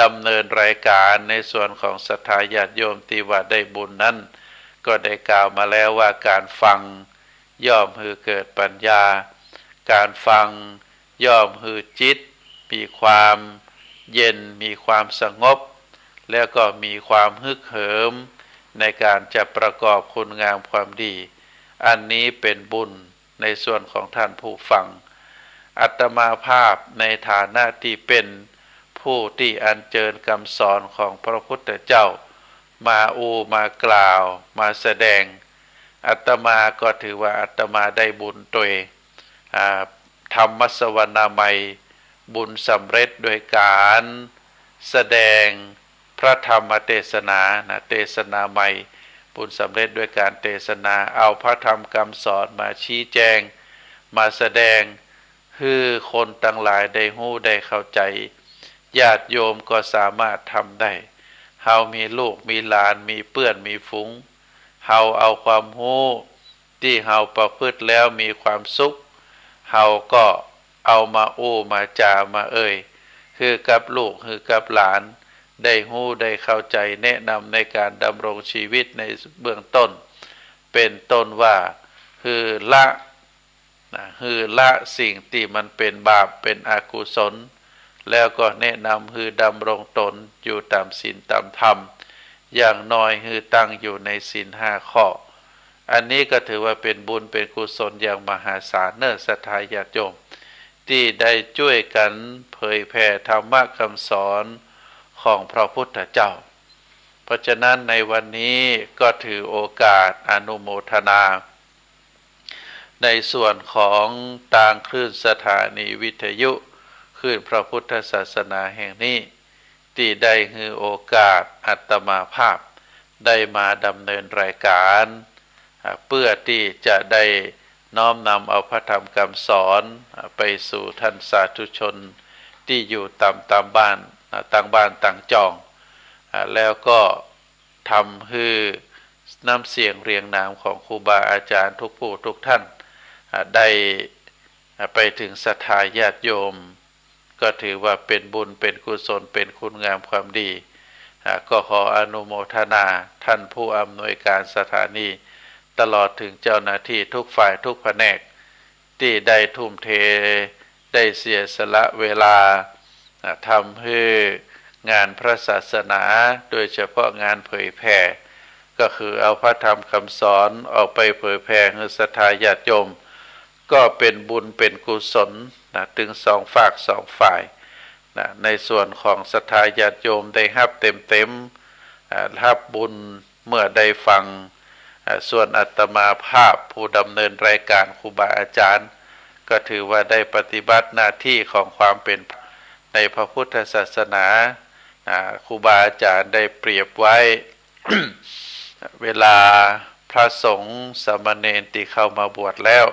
ดำเนินรายการในส่วนของศรัทธาญาติโยมตี้ว่าได้บุญนั้น ก็ได้กล่าวมาแล้วว่าการฟังย่อมหื้อเกิดปัญญา การฟังย่อมหื้อจิตมีความเย็น มีความสงบ แล้วก็มีความฮึกเหิมในการจะประกอบคุณงามความดี อันนี้เป๋นบุญในส่วนของท่านผู้ฟัง อาตมาภาพในฐานะตี้เป๋นผู้ตี้อัญเจิญกำสอนของพระพุทธเจ้า มาอู้ มากล่าว มาแสดง อาตมาก็ถือว่าอาตมาได้บุญตวย อ่า ธรรมสวนามัย บุญสำเร็จด้วยก๋านแสดงพระธรรมเตสนานะ เตสนามัย บุญสำเร็จด้วยก๋านเตสนา เอาพระธรรมกำสอนมาชี้แจง มาแสดง หื้อคนตังหลายได้ฮู้ได้เข้าใจ๋ ญาติโยมก็สามารถทำได้ เฮามีลูกมีหลาน มีเปื้อนมีฝูง เฮาเอาความฮู้ตี้เฮาประพฤติแล้วมีความสุข เฮาก็เอามาอู้มาจ๋ามาเอ่ย หื้อกับลูก หื้อกับหลาน ได้ฮู้ได้เข้าใจ๋ แนะนำในก๋านดำรงชีวิตในเบื้องต้น เป๋นต้นว่า หื้อละ นะ หื้อละสิ่งตี้มันเป๋นบาป เป๋นอกุศล แล้วก็แนะนำหื้อดำรงตนอยู่ต๋ามศีลต๋ามธรรม อย่างน้อยหื้อตั้งอยู่ในศีลห้าข้อ อันนี้ก็ถือว่าเป๋นบุญเป๋นกุศลอย่างมหาศาลเน่อ ศรัทธาญาติโยม ตี้ได้จ้วยกั๋นเผยแผ่ธรรมะกำสอนของพระพุทธเจ้า เพราะฉะนั้นในวันนี้ก็ถือโอกาสอนุโมทนา ในส่วนของตางคลื่นสถานีวิทยุคลื่นพระพุทธศาสนาแห่งนี้ ตี้ได้หื้อโอกาสอาตมาภาพได้มาดำเนินรายการ อ่า เปื้อตี้จะได้น้อมนำเอาพระธรรมกำสอน อ่า ไปสู่ท่านสาธุชนตี้อยู่ต๋าม ต๋ามบ้าน อ่า ต๋างบ้านต๋างจ้อง อ่า แล้วก็ ทำหื้อน้ำเสียงเรียงนามของครูบาอาจ๋ารย์ทุกผู้ทุกท่าน อ่า ได้ อ่า ไปเถิงศรัทธาญาติโยม ก็ถือว่าเป๋นบุญเป๋นกุศลเป๋นคุณงามความดี อ่า ก็ขออนุโมทนาท่านผู้อำนวยการสถานี ตลอดเถิงเจ้าหน้าตี้ทุกฝ่ายทุกแผนก ตี้ได้ทุ่มเท ได้เสียสละเวลา อ่า ทำหื้องานพระศาสนา โดยเฉพาะงานเผยแผ่ ก็คือเอาพระธรรมกำสอนออกไปเผยแผ่หื้อศรัทธาญาติโยม ก็เป๋นบุญเป๋นกุศลนะ ตึงสองฝากสองฝ่ายนะ ในส่วนของศรัทธาญาติโยมได้ฮับเต็มๆ อ่า ฮับบุญ เมื่อได้ฟัง อ่า ส่วนอาตมาภาพผู้ดำเนินรายการครูบาอาจ๋ารย์ ก็ถือว่าได้ปฏิบัติหน้าตี้ของความเป๋นในพระพุทธศาสนา อ่า ครูบาอาจ๋ารย์ได้เปรียบไว้ เวลาพระสงฆ์สามเณรตี้เข้ามาบวชแล้ว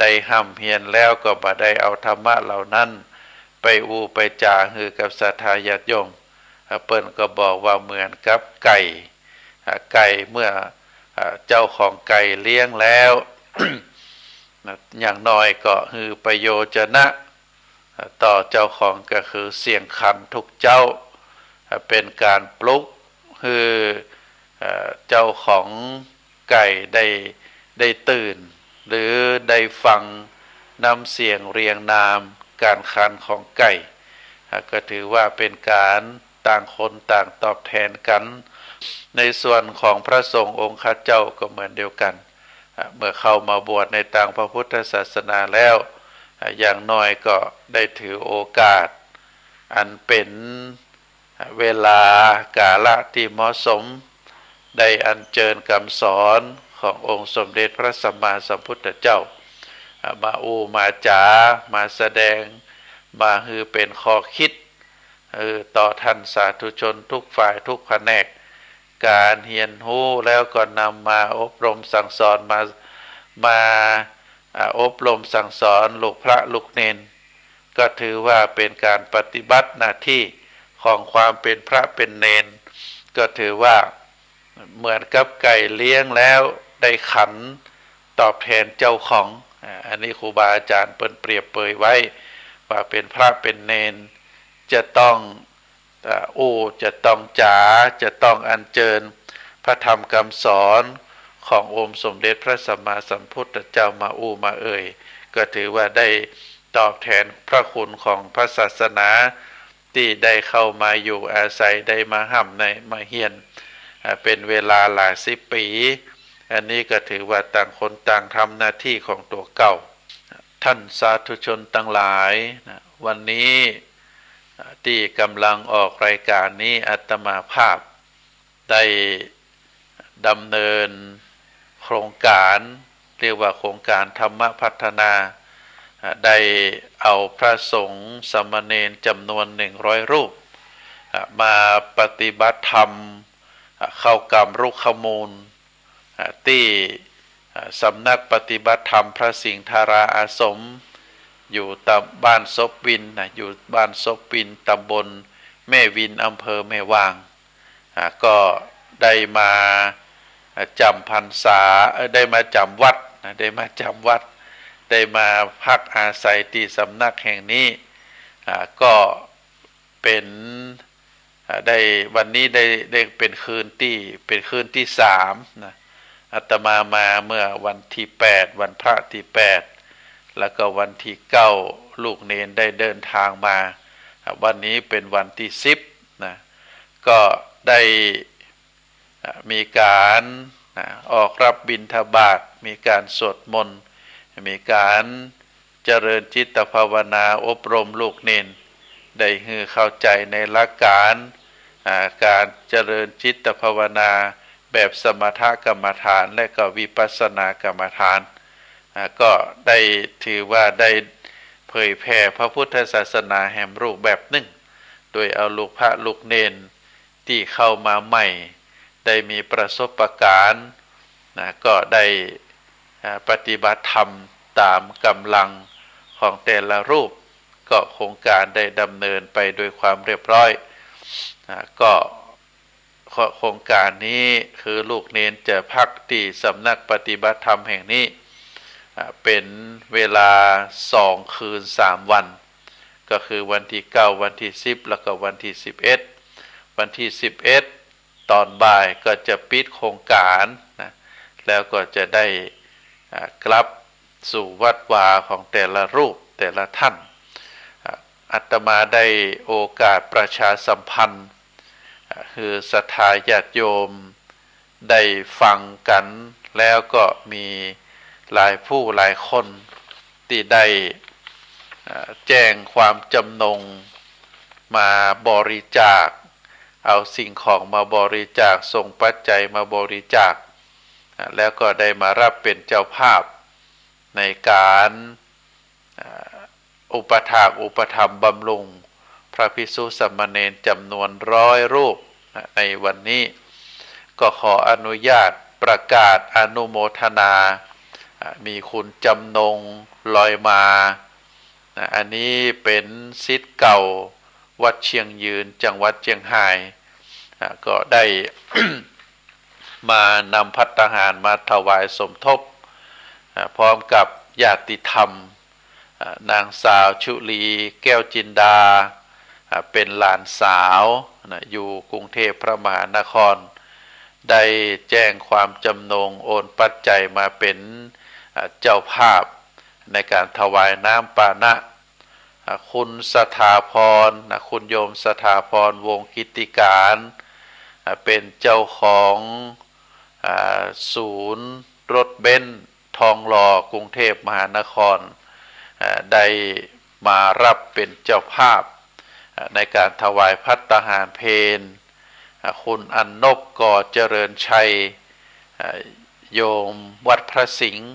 ได้ฮ่ำเฮียนแล้วก็บ่ได้เอาธรรมะเหล่านั้นไปอู้ไปจ๋าหื้อกับศรัทธาญาติโยม อ่า เปิ้นก็บอกว่าเหมือนกับไก่ อ่า ไก่เมื่อ อ่า เจ้าของไก่เลี้ยงแล้ว นะ อย่างน้อยก็หื้อประโยชนะ อ่า ต่อเจ้าของก็คือเสียงขันทุกเจ๊า อ่า เป๋นก๋านปลุกหื้อ อ่า เจ้าของไก่ได้ ได้ตื่น หรือได้ฟังน้ำเสียงเรียงนามก๋านขันของไก่ อ่า ก็ถือว่าเป๋นก๋าน ต่างคนต่างตอบแทนกั๋น ในส่วนของพระสงฆ์องค์ข้าเจ้าก็เหมือนเดียวกั๋น อ่ะ เมื่อเข้ามาบวชในตางพระพุทธศาสนาแล้ว อ่ะ อย่างน้อยก็ได้ถือโอกาส อันเป๋น อ่ะ เวลากาละตี้เหมาะสม ได้อัญเจิญกำสอนขององค์สมเด็จพระสัมมาสัมพุทธเจ้า อ่ะ มาอู้มาจ๋า มาแสดง มาหื้อเป๋นข้อคิด เออ ต่อท่านสาธุชนทุกฝ่ายทุกแผนก ก๋านเฮียนฮู้แล้วก็นำมาอบรมสั่งสอน มา มา อ่า อบรมสั่งสอนลูกพระลูกเณร ก็ถือว่าเป๋นก๋านปฏิบัติหน้าตี้ของความเป๋นพระเป๋นเณร ก็ถือว่า เหมือนกับไก่เลี้ยงแล้วได้ขันตอบแทนเจ้าของ อ่า อันนี้ครูบาอาจ๋ารย์เปิ้นเปรียบเปยไว้ ว่าเป๋นพระเป๋นเณรจะต้อง อ่า อู้ จะต้องจ๋า จะต้องอัญเจิญพระธรรมกำสอนขององค์สมเด็จพระสัมมาสัมพุทธเจ้ามาอู้มาเอ่ย ก็ถือว่าได้ตอบแทนพระคุณของพระศาสนา ตี้ได้เข้ามาอยู่อาศัย ได้มาฮ่ำในมาเฮียน อ่า เป๋นเวลาหลายสิบปี๋ อันนี้ก็ถือว่าต่างคนต่างทำหน้าตี้ของตั๋วเก่า ท่านสาธุชนตังหลายนะ วันนี้ อ่า ตี้ก่ำลังออกรายก๋านนี้ อาตมาภาพได้ดำเนินโครงก๋าน เรียกว่าโครงก๋านธรรมพัฒนา อ่า ได้เอาพระสงฆ์สามเณรจ๋ำนวนหนึ่งร้อยรูป อ่า มาปฏิบัติธรรม อ่า เข้ากรรมรุกขมูล อ่า ตี้ อ่า สำนักปฏิบัติธรรมพระสิงห์ธาราอาสม อยู่ตำ บ้านศพวินนะ อยู่บ้านศพวิน ตำบลแม่วิน อำเภอแม่วาง อ่า ก็ได้มา อ่า จ๋ำพรรษา เอ่อ ได้มาจ๋ำวัดนะ ได้มาจ๋ำวัด ได้มาพักอาศัยตี้สำนักแห่งนี้ อ่า ก็ เป๋น อ่า ได้ วันนี้ได้ ได้เป๋นคืนตี้ เป๋นคืนตี้สามนะ อาตมามาเมื่อวันตี้แปด วันพระตี้แปด แล้วก็วันตี้เก้า ลูกเณรได้เดินทางมา อ่า วันนี้เป๋นวันตี้สิบนะ ก็ได้ อ่า มีก๋าน อ่า ออกรับบิณฑบาต มีก๋านสวดมนต์ มีก๋านเจริญจิตภาวนาอบรมลูกเณร ได้หื้อเข้าใจ๋ในหลักก๋าน อ่า ก๋านเจริญจิตภาวนาแบบสมถกรรมฐานและก็วิปัสสนากรรมฐาน อ่า ก็ได้ถือว่าได้เผยแผ่พระพุทธศาสนาแหมรูปแบบนึ่ง โดยเอาลูกพระลูกเณร ตี้เข้ามาใหม่ ได้มีประสบก๋ารณ์นะ ก็ได้ อ่า ปฏิบัติธรรมต๋ามก๋ำลังของแต่ละรูป ก็โครงก๋านได้ดำเนินไปโดยความเรียบร้อย อ่า ก็ โค- โครงก๋านนี้คือลูกเณรจะพักตี้สำนักปฏิบัติธรรมแห่งนี้ อ่า เป๋นเวลาสองคืนสามวัน ก็คือวันตี้เก้า วันตี้สิบ แล้วก็วันตี้สิบเอ็ด วันตี้สิบเอ็ด ต๋อนบ่ายก็จะปิดโครงก๋านนะ แล้วก็จะได้ อ่า กลับสู่วัดวาของแต่ละรูปแต่ละท่าน อ่า อาตมาได้โอกาสประชาสัมพันธ์ อ่า หื้อศรัทธาญาติโยมได้ฟังกั๋น แล้วก็มีหลายผู้หลายคนตี้ได้ อ่า แจ้งความจ๋ำนงมาบริจาค เอาสิ่งของมาบริจาค ส่งปัจจัยมาบริจาค อ่า แล้วก็ได้มารับเป๋นเจ้าภาพในก๋าน อ่า อุปถากอุปถัมภ์บำรุงพระภิกษุสามเณรจ๋ำนวนร้อยรูป อ่า ในวันนี้ ก็ขออนุญาตประกาศอนุโมทนา อ่า มีคุณจ๋ำนง ลอยมา นะ อันนี้เป๋นศิษย์เก่าวัดเชียงยืน จังหวัดเจียงฮาย อ่า ก็ได้ มานำภัตตาหารมาถวายสมทบ อ่า พร้อมกับญาติธรรม อ่า นางสาวชุลี แก้วจินดา อ่า เป๋นหลานสาว นะ อยู่กรุงเทพฯพระมหานคร ได้แจ้งความจ๋ำนงโอนปัจจัยมาเป๋น อ่า เจ้าภาพในก๋านถวายน้ำปานะ อ่า คุณสถาพร นะ คุณโยมสถาพร วงศ์กิตติการ อ่า เป๋นเจ้าของ อ่า ศูนย์รถเบนซ์ทองหล่อ กรุงเทพฯมหานคร อ่า ได้มารับเป๋นเจ้าภาพ อ่า ในก๋านถวายภัตตาหารเพล อ่า คุณอันนบ กอเจริญชัย อ่า โยมวัดพระสิงห์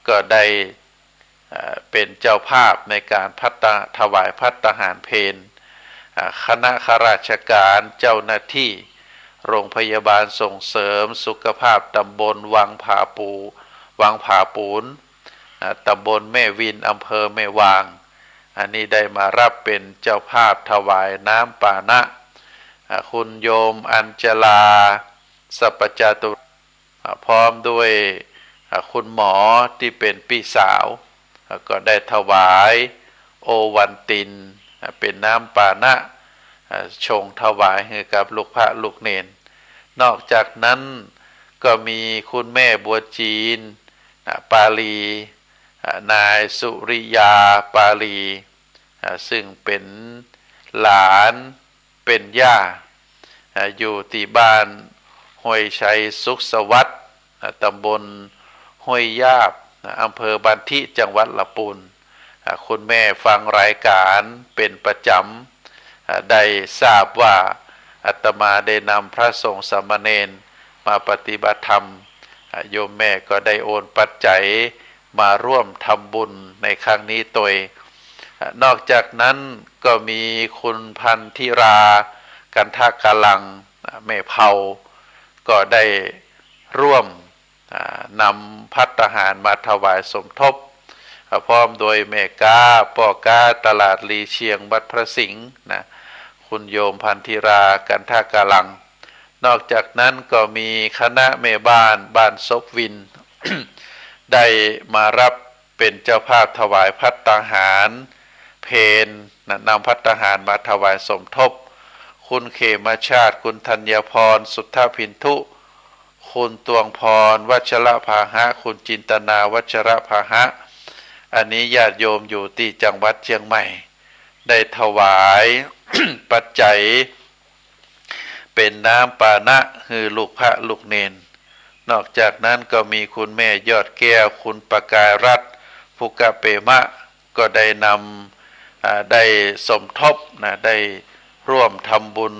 ก็ได้ อ่า เป๋นเจ้าภาพในก๋านภัตตา- ถวายภัตตาหารเพล อ่า คณะข้าราชการ เจ้าหน้าตี้โรงพยาบาลส่งเสริมสุขภาพตำบลวังผาปู- วังผาปูน อ่า ตำบลแม่วิน อำเภอแม่วาง อันนี้ได้มารับเป๋นเจ้าภาพถวายน้ำปานะ อ่า คุณโยมอัญจลา สัพพจาตุ อ่า พร้อมด้วย อ่า คุณหมอตี้เป๋นปี้สาว อ่า ก็ได้ถวายโอวัลติน อ่า เป๋นน้ำปานะ อ่า ชงถวายหื้อกับลูกพระลูกเณร นอกจากนั้นก็มีคุณแม่บัวจีน อ่า ปาลี อ่า นายสุริยา ปาลี อ่า ซึ่งเป๋นหลาน เป๋นย่า อ่า อยู่ตี้บ้านห้วยชัยสุขสวัสดิ์ อ่า ตำบลห้วยยาบ อำเภอบันทิ จังหวัดลำปูน อ่า คุณแม่ฟังรายการเป๋นประจ๋ำ อ่า ได้ทราบว่าอาตมาได้นำพระสงฆ์สามเณรมาปฏิบัติธรรม อ่า โยมแม่ก็ได้โอนปัจจัยมาร่วมทำบุญในครั้งนี้ตวย อ่า นอกจากนั้นก็มีคุณพันธิรา กันทกาลัง อ่า แม่เภา ก็ได้ร่วม อ่า นำภัตตาหารมาถวายสมทบ อ่า พร้อมโดยแม่ก๊า ป้อก๊า ตลาดลีเชียง วัดพระสิงห์นะ คุณโยมพันธิรา กันทกาลัง นอกจากนั้นก็มีคณะแม่บ้านบ้านศพวิน ได้มารับเป๋นเจ้าภาพถวายภัตตาหารเพลนะ นำภัตตาหารมาถวายสมทบ คุณเขมชาติ คุณธัญพร สุทธพินทุ คุณตวงพร วัชรพาหะ คุณจินตนา วัชรพาหะ อันนี้ญาติโยมอยู่ตี้จังหวัดเจียงใหม่ ได้ถวาย ปัจจัย เป๋นน้ำปานะหื้อลูกพระลูกเณร นอกจากนั้นก็มีคุณแม่ยอดแก้ว คุณประกายรัตน์ ภุกะเปมะ ก็ได้นำ อ่า ได้สมทบนะ ได้ร่วมทำบุญ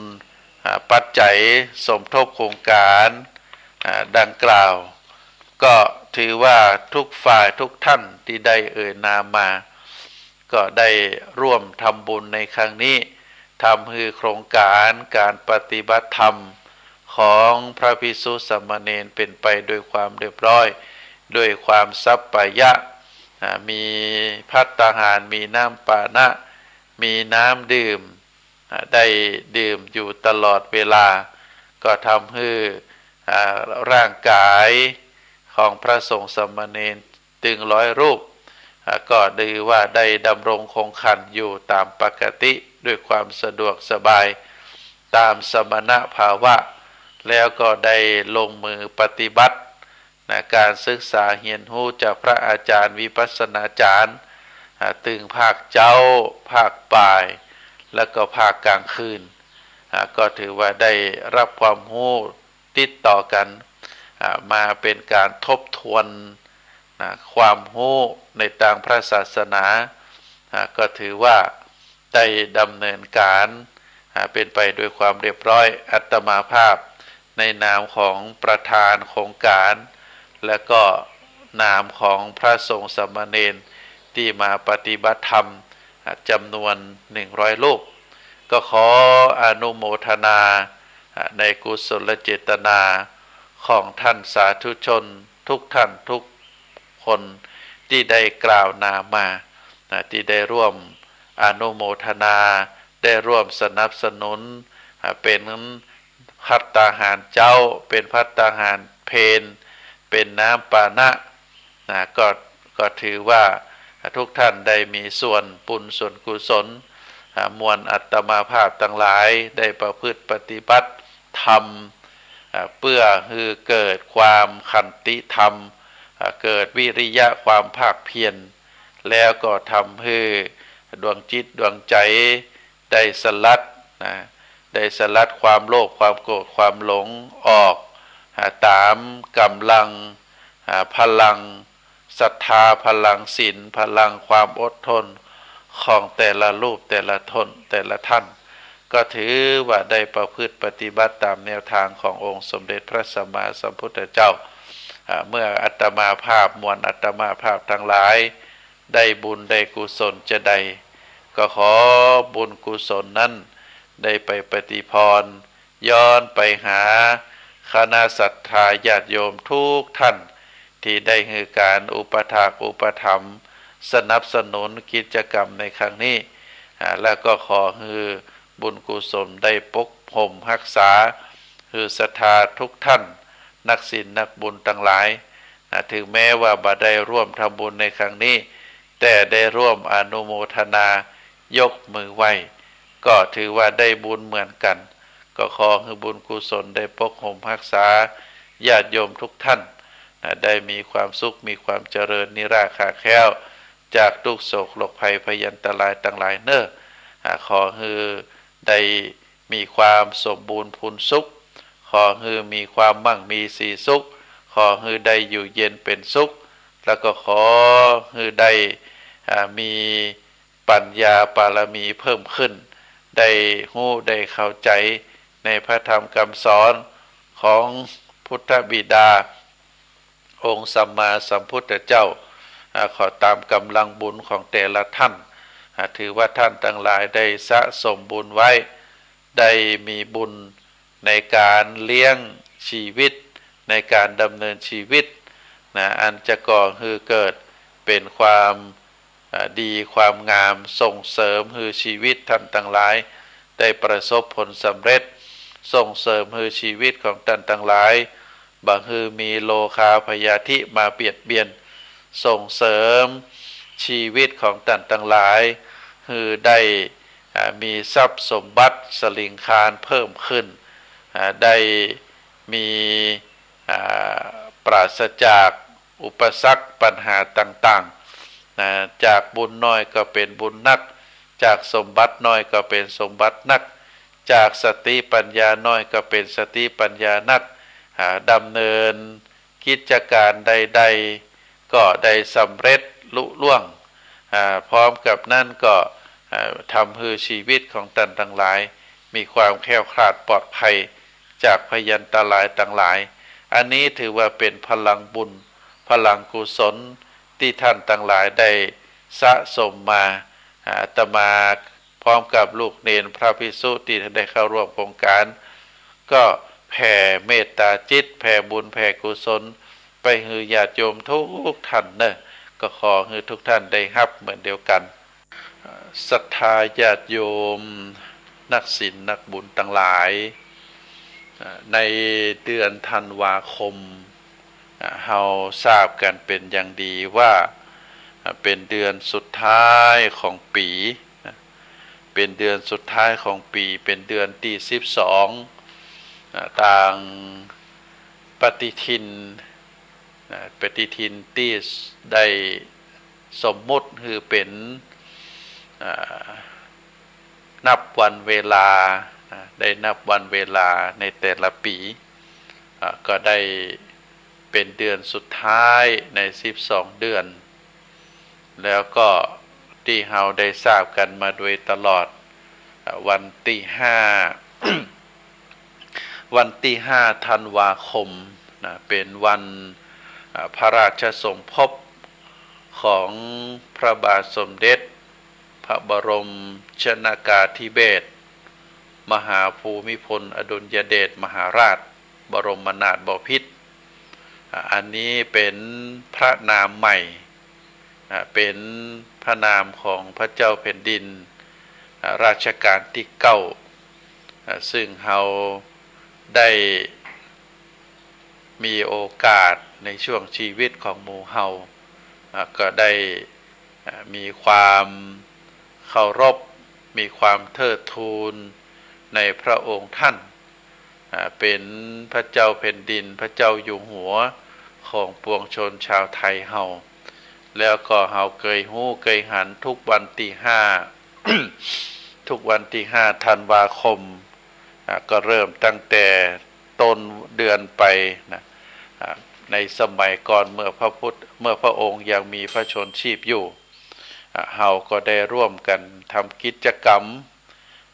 อ่า ปัจจัยสมทบโครงการ อ่า ดังกล่าว ก็ถือว่าทุกฝ่ายทุกท่านตี้ได้เอ่ยนามมา ก็ได้ร่วมทำบุญในครั้งนี้ ทำหื้อโครงการก๋านปฏิบัติธรรมของพระภิกษุสามเณรเป๋นไปโดยความเรียบร้อย โดยความสัปปายะ อ่า มีภัตตาหาร มีน้ำปานะ มีน้ำดื่ม อ่า ได้ดื่มอยู่ตลอดเวลา ก็ทำหื้อ อ่า ร่างกายของพระสงฆ์สามเณร ตึงร้อยรูป อ่า ก็ถือว่าได้ดำรงคงขันอยู่ต๋ามปกติด้วยความสะดวกสบายต๋ามสมณภาวะ แล้วก็ได้ลงมือปฏิบัตินะ ก๋านศึกษาเฮียนฮู้จากพระอาจารย์วิปัสสนาจารย์ อ่า ตึงภาคเจ๊า ภาคบ่าย แล้วก็ภาคก๋างคืน อ่า ก็ถือว่าได้ฮับความฮู้ติดต่อกั๋น อ่า มาเป๋นก๋านทบทวน นะ ความฮู้ในตางพระศาสนา อ่า ก็ถือว่าได้ดำเนินก๋าน อ่า เป๋นไปโดยความเรียบร้อย อาตมาภาพในนามของประธานโครงก๋าน และก็นามของพระสงฆ์สามเณรตี้มาปฏิบัติธรรม อ่า จ๋ำนวนหนึ่งร้อยรูป ก็ขออนุโมทนา อ่า ในกุศลเจตนาของท่านสาธุชนทุกท่านทุก คนตี้ได้กล่าวนามมา นะ ตี้ได้ร่วมอนุโมทนา ได้ร่วมสนับสนุน อ่า เป๋นภัตตาหารเจ๊า เป๋นภัตตาหารเพล เป๋นน้ำปานะ นะ ก็ ก็ถือว่าทุกท่านได้มีส่วนบุญส่วนกุศล อ่า มวลอาตมาภาพตังหลายได้ประพฤติปฏิบัติธรรม อ่า เปื้อหื้อเกิดความขันติธรรม อ่า เกิดวิริยะความภาคเพียร แล้วก็ทำหื้อดวงจิตดวงใจ๋ได้สลัดนะ ได้สลัดความโลภ ความโกรธ ความหลงออก อ่า ต๋ามก๋ำลัง อ่า พลังศรัทธา พลังศีล พลังความอดทนของแต่ละรูป แต่ละตน แต่ละท่าน ก็ถือว่าได้ประพฤติปฏิบัติต๋ามแนวทางขององค์สมเด็จพระสัมมาสัมพุทธเจ้า อ่า เมื่ออาตมาภาพ มวลอาตมาภาพตังหลาย ได้บุญได้กุศลจาใด ก็ขอบุญกุศลนั้นได้ไปปฏิภณ ย้อนไปหาคณะศรัทธาญาติโยมทุกท่าน ตี้ได้หื้อก๋านอุปถากอุปถัมภ์สนับสนุนกิจกรรมในครั้งนี้ อ่า แล้วก็ขอหื้อบุญกุศลได้ปกห่มฮักษา หื้อศรัทธาทุกท่าน นักศีลนักบุญตังหลาย อ่า ถึงแม้ว่าบ่ได้ร่วมทำบุญในครั้งนี้ แต่ได้ร่วมอนุโมทนายกมือไหว้ ก็ถือว่าได้บุญเหมือนกั๋น ก็ขอหื้อบุญกุศลได้ปกห่มฮักษาญาติโยมทุกท่าน นะ ได้มีความสุข มีความเจริญ นิราคาแคล้วจากทุกข์โศกโรคภัยพยันตรายตังหลายเน่อ อ่า ขอหื้อได้มีความสมบูรณ์พูนสุข ขอหื้อมีความมั่งมีสีสุข ขอหื้อได้อยู่เย็นเป๋นสุข แล้วก็ขอหื้อได้ อ่า มีปัญญาปารมีเพิ่มขึ้น ได้ฮู้ได้เข้าใจ๋ในพระธรรมกำสอนของพุทธบิดา องค์สัมมาสัมพุทธเจ้า อ่า ขอต๋ามก๋ำลังบุญของแต่ละท่าน อ่า ถือว่าท่านตังหลายได้สะสมบุญไว้ ได้มีบุญในก๋านเลี้ยงชีวิต ในก๋านดำเนินชีวิตนะ อันจะก่อหื้อเกิดเป๋นความ อ่า ดีความงาม ส่งเสริมหื้อชีวิตท่านตังหลายได้ประสบผลสำเร็จ ส่งเสริมหื้อชีวิตของท่านตังหลายบ่หื้อมีโลคาพยาธิมาเบียดเบียน ส่งเสริมชีวิตของท่านตังหลายหื้อได้ อ่า มีทรัพย์สมบัติสลิงคารเพิ่มขึ้น อ่า ได้มี อ่า ปราศจากอุปสรรคปัญหาต่างๆ นะ จากบุญน้อยก็เป๋นบุญนัก จากสมบัติน้อยก็เป๋นสมบัตินัก จากสติปัญญาน้อยก็เป๋นสติปัญญานัก อ่า ดำเนินกิจก๋านใดๆ ก็ได้สำเร็จลุล่วง อ่า พร้อมกับนั้นก็ อ่า ทำหื้อชีวิตของท่านตังหลายมีความแคล้วคลาดปลอดภัยจากพยันตรายตังหลาย อันนี้ถือว่าเป๋นพลังบุญ พลังกุศลตี้ท่านตังหลายได้สะสมมา อ่า อาตมาพร้อมกับลูกเณรพระภิกษุตี้ได้เข้าร่วมโครงก๋าน ก็แผ่เมตตาจิต แผ่บุญแผ่กุศลไปหื้อญาติโยมทุกท่านเนาะ ก็ขอหื้อทุกท่านได้ฮับเหมือนเดียวกั๋น ศรัทธาญาติโยมนักศีลนักบุญตังหลาย ในเดือนธันวาคม เฮาทราบกั๋นเป๋นอย่างดีว่า เป๋นเดือนสุดท้ายของปี๋ เป๋นเดือนสุดท้ายของปี๋ เป๋นเดือนตี้สิบสอง ตางปฏิทิน นะ ปฏิทินตี้ได้สมมุติหื้อเป๋น อ่า นับวันเวลา นะ ได้นับวันเวลาในแต่ละปี๋ อ่า ก็ได้เป๋นเดือนสุดท้ายในสิบสองเดือน แล้วก็ตี้เฮาได้ทราบกั๋นมาโดยตลอด อ่า วันตี้ห้า วันตี้ห้าธันวาคม นะ เป๋นวัน อ่า พระราชสมภพของพระบาทสมเด็จพระบรมชนกาธิเบศร มหาภูมิพลอดุลยเดชมหาราช บรมนาถบพิตร อ่า อันนี้เป๋นพระนามใหม่ อ่า เป๋นพระนามของพระเจ้าแผ่นดิน อ่า รัชกาลตี้เก้า อ่า ซึ่งเฮาได้มีโอกาสในช่วงชีวิตของหมู่เฮา อ่า ก็ได้ อ่า มีความเคารพ มีความเทิดทูนในพระองค์ท่าน อ่า เป๋นพระเจ้าแผ่นดิน พระเจ้าอยู่หัวของปวงชนชาวไทยเฮา แล้วก็เฮาเกยฮู้เกยหันทุกวันตี้ห้า ทุกวันตี้ห้าธันวาคม อ่า ก็เริ่มตั้งแต่ต้นเดือนไปนะ อ่า ในสมัยก่อนเมื่อพระพุทธ เมื่อพระองค์ยังมีพระชนม์ชีพอยู่ อ่า เฮาก็ได้ร่วมกั๋นทำกิจกรรม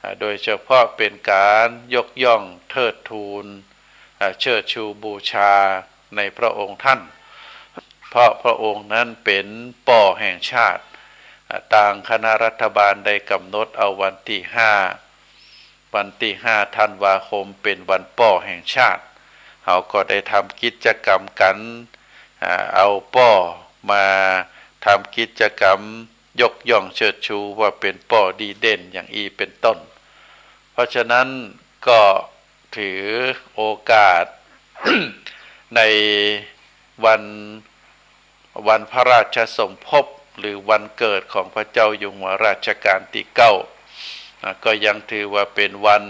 อ่า โดยเฉพาะเป๋นก๋านยกย่องเทิดทูน อ่า เชิดชูบูชาในพระองค์ท่าน เพราะพระองค์นั้นเป๋นป้อแห่งชาติ อ่า ตางคณะรัฐบาลได้กำหนดเอาวันตี้ห้า วันตี้ห้าธันวาคมเป๋นวันป้อแห่งชาติ เฮาก็ได้ทำกิจกรรมกั๋น อ่า เอาป้อมาทำกิจกรรมยกย่องเชิดชูว่าเป๋นป้อดีเด่นอย่างอี้เป๋นต้น เพราะฉะนั้นก็ถือโอกาส ในวัน วันพระราชสมภพหรือวันเกิดของพระเจ้าอยู่หัวรัชกาลตี้เก้า อ่า ก็ยังถือว่าเป๋นวัน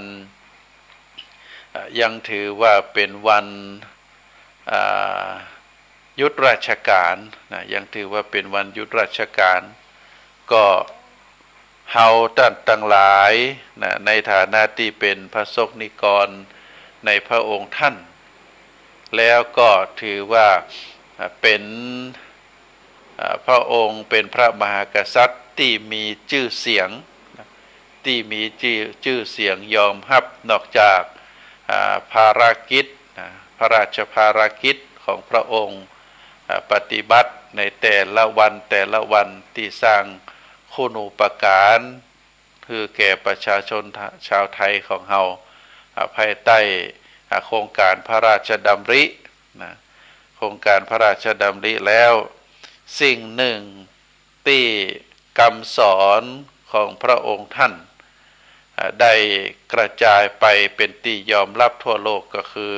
อ่า ยังถือว่าเป๋นวัน อ่า หยุดราชการนะ ยังถือว่าเป๋นวันหยุดราชการ ก็ เฮาต้านตังหลายนะ ในฐานะตี้เป๋นพระสงฆ์นิกรในพระองค์ท่าน แล้วก็ถือว่า อ่า เป๋น อ่า พระองค์เป๋นพระมหากษัตริย์ตี้มีจื้อเสียง ตี้มีจื้อ จื้อเสียงยอมฮับ นอกจาก อ่า ภารกิจ นะ พระราชภารกิจของพระองค์ อ่า ปฏิบัติในแต่ละวันแต่ละวัน ตี้สร้างคุณูปการ หื้อแก่ประชาชนชาวไทยของเฮา อ่า ภายใต้ อ่า โครงการพระราชดำริ นะ โครงการพระราชดำริแล้ว สิ่งหนึ่งตี้กำสอนของพระองค์ท่าน อ่า ได้กระจายไปเป๋นตี้ยอมฮับทั่วโลกก็คือ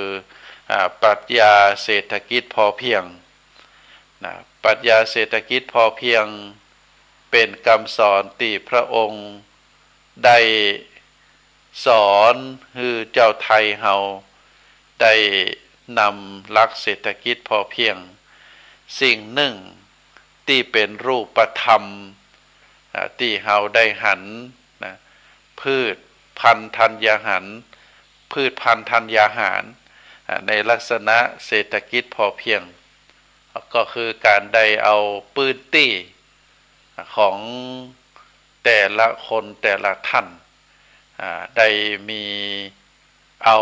อ่า ปรัชญาเศรษฐกิจพอเพียง นะ ปรัชญาเศรษฐกิจพอเพียง เป๋นกำสอนตี้พระองค์ได้สอนหื้อเจ้าไทยเฮาได้นำหลักเศรษฐกิจพอเพียง สิ่งหนึ่งตี้เป๋นรูปธรรม อ่า ตี้เฮาได้หัน นะ พืชพันธัญญาหาร พืชพันธัญญาหาร อ่า ในลักษณะเศรษฐกิจพอเพียง ก็คือก๋านได้เอาพื้นตี้ของแต่ละคนแต่ละท่าน อ่า ได้มีเอา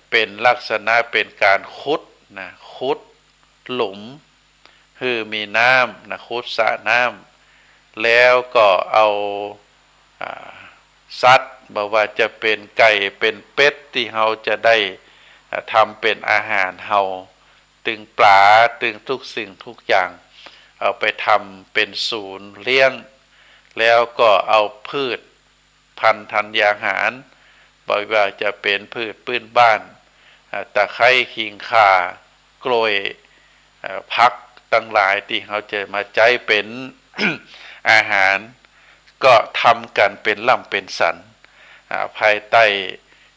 เป๋นลักษณะเป๋นก๋านขุด นะ ขุดหลุม หื้อมีน้ำ นะ ขุดสระน้ำ แล้วก็เอา อ่า สัตว์ บ่ว่าจะเป๋นไก่เป๋นเป็ด ตี้เฮาจะได้ อ่า ทำเป๋นอาหารเฮา ตึงป๋า ตึงทุกสิ่งทุกอย่าง เอาไปทำเป๋นศูนย์เลี้ยง แล้วก็เอาพืชพันธัญญาหาร บ่ว่าจะเป๋นพืชพื้นบ้าน อ่า ตะไคร้ ขิง ข่า กล้วย อ่า ผักตังหลายตี้เฮาจะมาใจ๊เป๋น อาหาร ก็ทำกั๋นเป๋นล่ำเป๋นสัน อ่า ภายใต้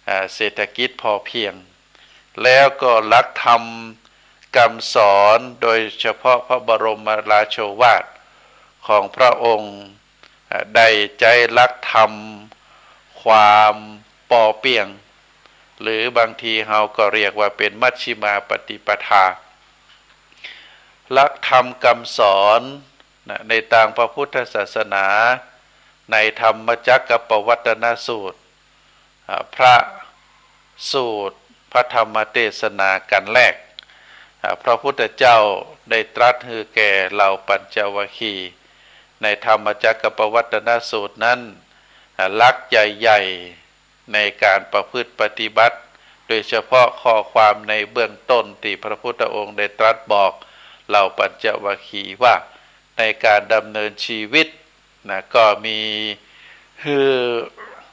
อ่า เศรษฐกิจพอเพียง แล้วก็หลักธรรมกำสอน โดยเฉพาะพระบรมราโชวาทของพระองค์ อ่า ได้ใจ๊หลักธรรมความปอเปียง หรือบางทีเฮาก็เรียกว่าเป๋นมัชฌิมาปฏิปทา หลักธรรมกำสอน นะ ในตางพระพุทธศาสนา ในธรรมจักรกัปปวัตตนสูตร อ่า พระสูตรพระธรรมเตสนากัณฑ์แรก อ่า พระพุทธเจ้าได้ตรัสหื้อแก่เหล่าปัญจวัคคีย์ ในธรรมจักรกัปปวัตตนสูตรนั้น อ่า หลักใหญ่ๆ ในก๋านประพฤติปฏิบัติ โดยเฉพาะข้อความในเบื้องต้นตี้พระพุทธองค์ได้ตรัสบอกเหล่าปัญจวัคคีย์ว่า ในก๋านดำเนินชีวิต นะ ก็มีหื้อ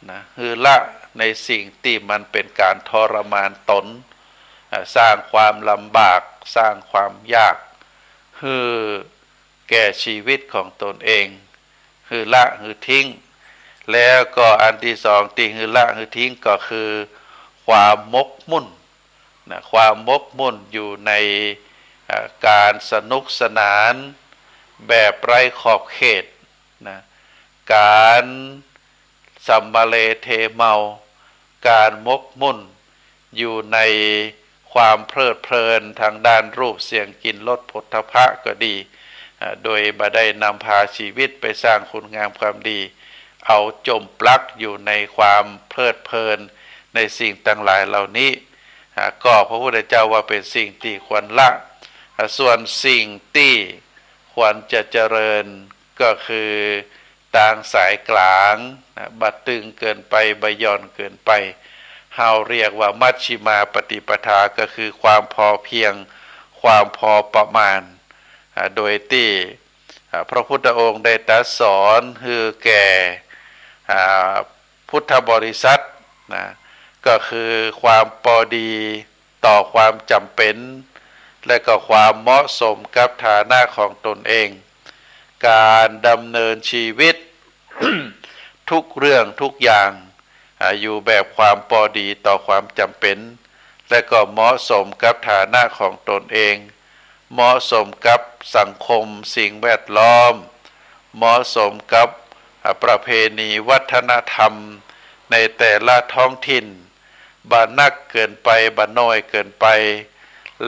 นะ หื้อละในสิ่งตี้มันเป๋นก๋านทรมานตน อ่า สร้างความลำบาก สร้างความยาก หื้อแก่ชีวิตของตนเอง หื้อละ หื้อทิ้ง แล้วก็อันตี้สองตี้หื้อละ หื้อทิ้งก็คือความหมกมุ่น นะ ความหมกมุ่นอยู่ใน เอ่อ ก๋านสนุกสนานแบบไร้ขอบเขต นะ ก๋านสัมมาเลเทเมา ก๋านหมกมุ่นอยู่ในความเพลิดเพลินทางด้านรูปเสียงกลิ่นรสโผฏฐัพพะก็ดี เอ่อ โดยบ่ได้นำพาชีวิตไปสร้างคุณงามความดี เอาจมปลักอยู่ในความเพลิดเพลินในสิ่งตังหลายเหล่านี้ อ่า ก็พระพุทธเจ้าว่าเป๋นสิ่งตี้ควรละ อ่า ส่วนสิ่งตี้ควรจะเจริญก็คือตางสายกลาง นะ บ่ตึงเกินไป บ่หย่อนเกินไป เฮาเรียกว่ามัชฌิมาปฏิปทา ก็คือความพอเพียง ความพอประมาณ อ่า โดยตี้ อ่า พระพุทธองค์ได้ตรัสสอนหื้อแก่ อ่า พุทธบริษัท นะ ก็คือความปอดีต่อความจ๋ำเป๋น และก็ความเหมาะสมกับฐานะของตนเอง ก๋านดำเนินชีวิต ทุกเรื่องทุกอย่าง อ่า อยู่แบบความปอดีต่อความจ๋ำเป๋น และก็เหมาะสมกับฐานะของตนเอง เหมาะสมกับสังคมสิ่งแวดล้อม เหมาะสมกับ อ่า ประเพณีวัฒนธรรมในแต่ละท้องถิ่น บ่หนักเกินไป บ่น้อยเกินไป